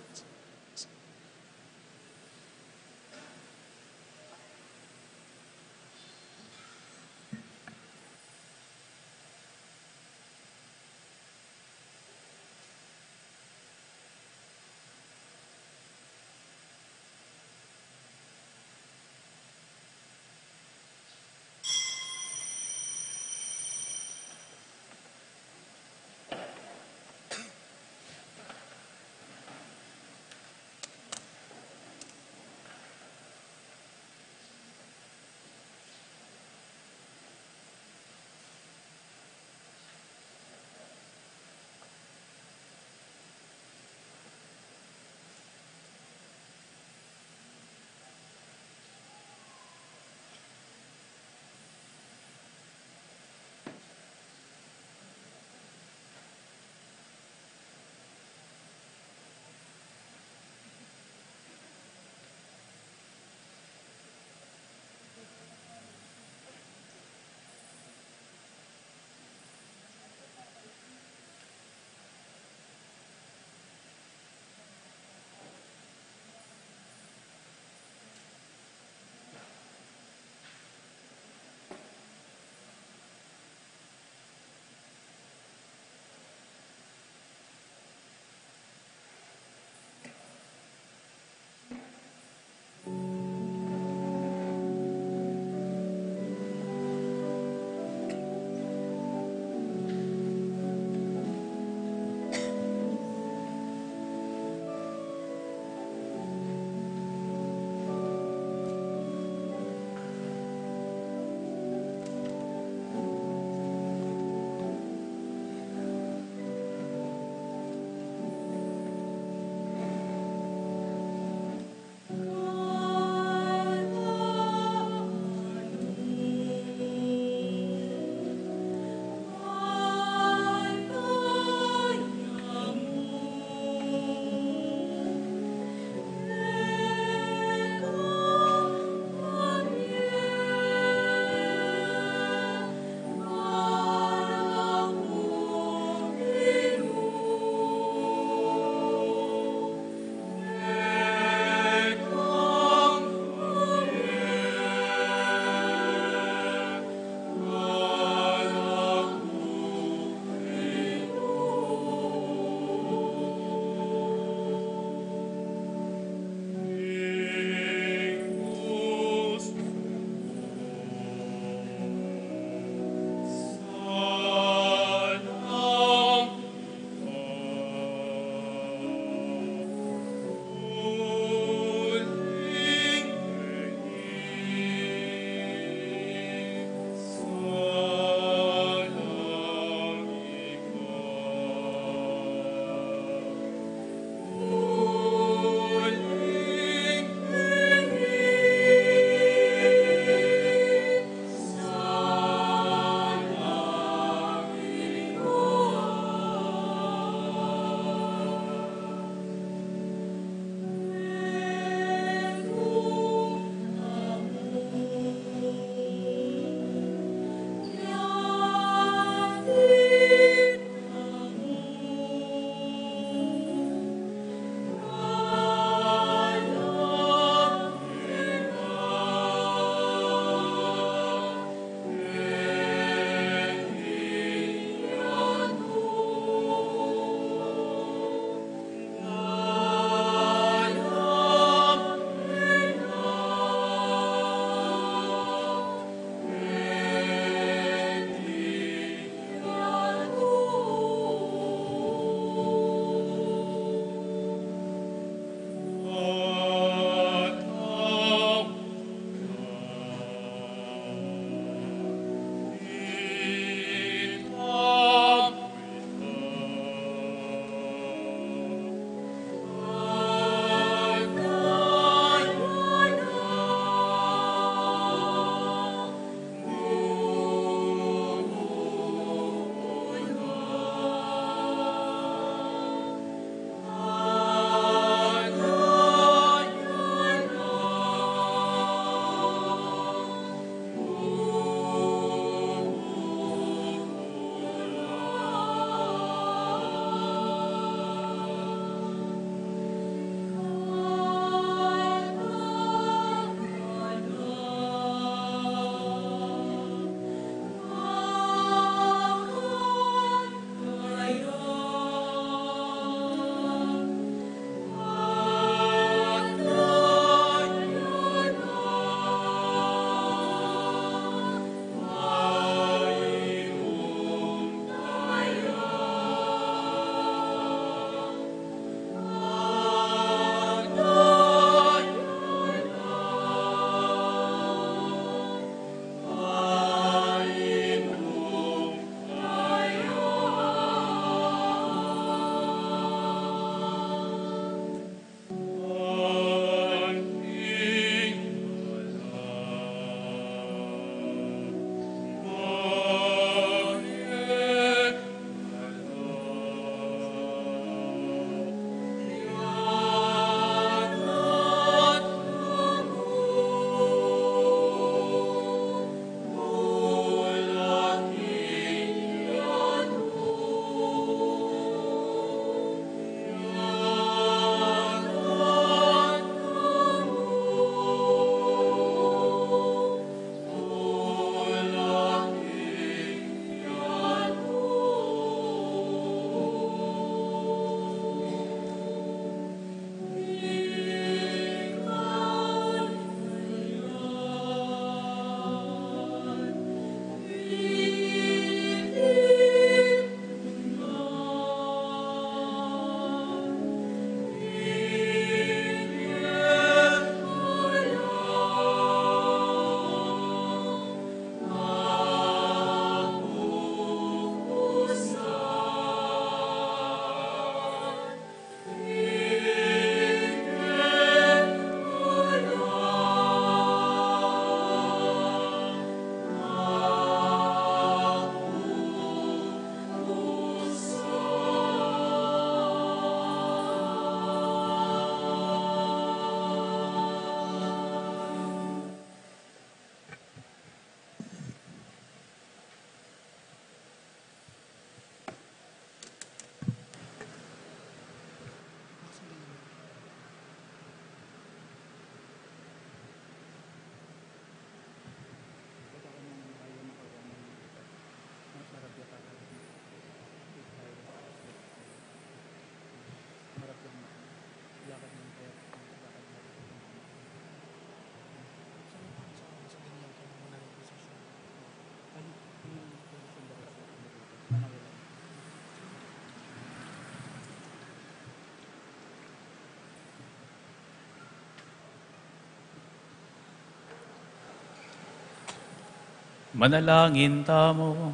Manalangin tamu.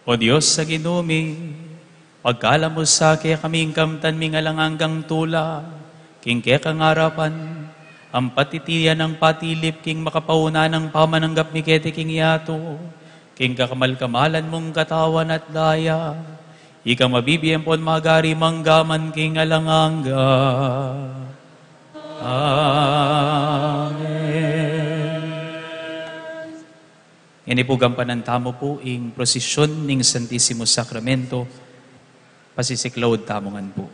O Dios a Ginu mi, pagkalub mu sa kekaming kamtan ming alang anggang tula, king kekang arapan, ampat iti nang patilip king makapauna nang pamananggap mi keti king yatu, king kakamal-kamalan mung katawan at daya, ika mabibie ampon magari mangga man king alang angga. Amen. Ngeni pu gampanan tamu pu ing prosesyon ning Santisimo Sakramento, pasisiklaud tamu ngan pu.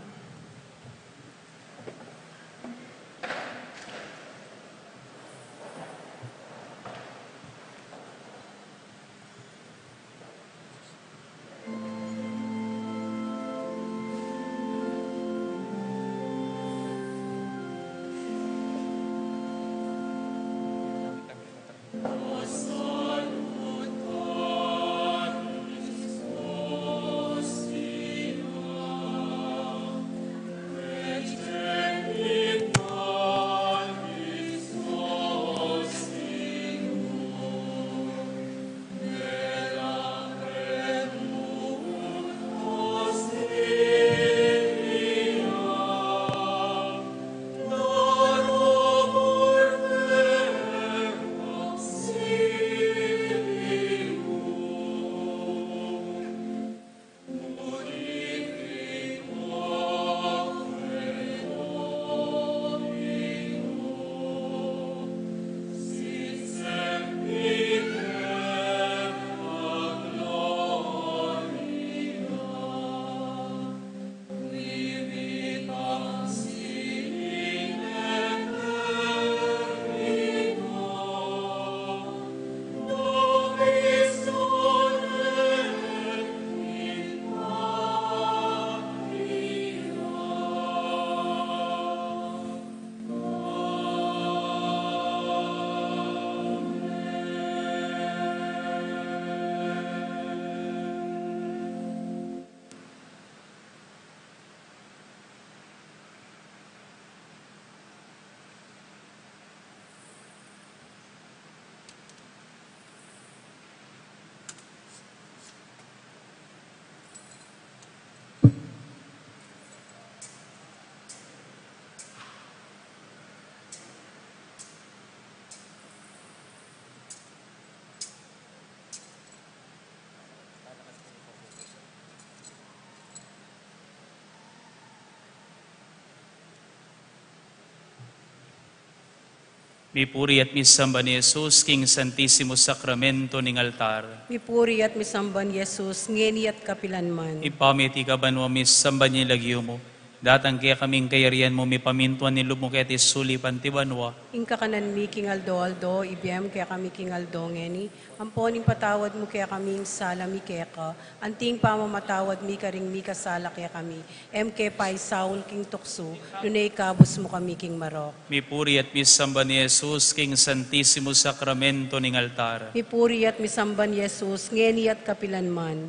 Mipuri at misamban i Jesus king Santisimo Sakramento ning altar. Mipuri at misamban i Jesus, ngeni at kapilan man. Ibpa mi, atiu ka banua, misamban ya ing lagyu mu. Datang kekami ing kayarian mu, mipamintuan ing lub mu keti sulip anti banua. Ing kakanan mi king aldo-aldo, ibie mu kekami king aldo ngeni, ampon ipatawad mu kekami ing sala mi keka, anti ing pamamatawad mi karing mikasala kekami. E mu ke paisaul king tuksu, nune ikabus mu kami king marok. Mipuri at misamban i Jesus king Santisimo Sakramento ning altar. Mipuri at misamban i Jesus, ngeni at kapilan man.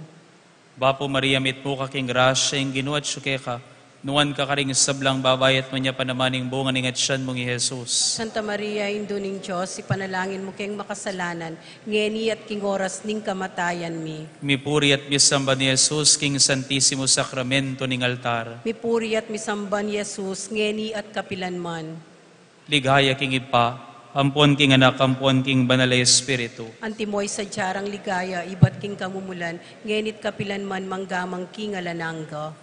Bapu Maria, mitmu ka king grasya, ing Ginu atyu keka. Nuan ka karing sablang babai at nuan ya pa naman ing bunga ning atyan mung i Jesus. Santa Maria, Indu ning Dios, ipanalangin mu keng makasalanan, ngeni at king oras ning kamatayan mi. Mipuri at misamban i Jesus king Santisimo Sakramento ning altar. Mipuri at misamban i Jesus, ngeni at kapilan man. Ligaya king Ibpa, ampon king Anak, ampon king Banal a Espiritu. Antimo ing sadya rang ligaya ibat king kamumulan, ngeni at kapilan man, mangga man king alang angga.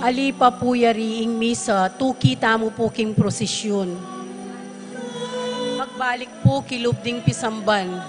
Ali pa pu yari ing misa, tuki tamu pu king prosisyun. Magbalik pu kilub ding pisamban.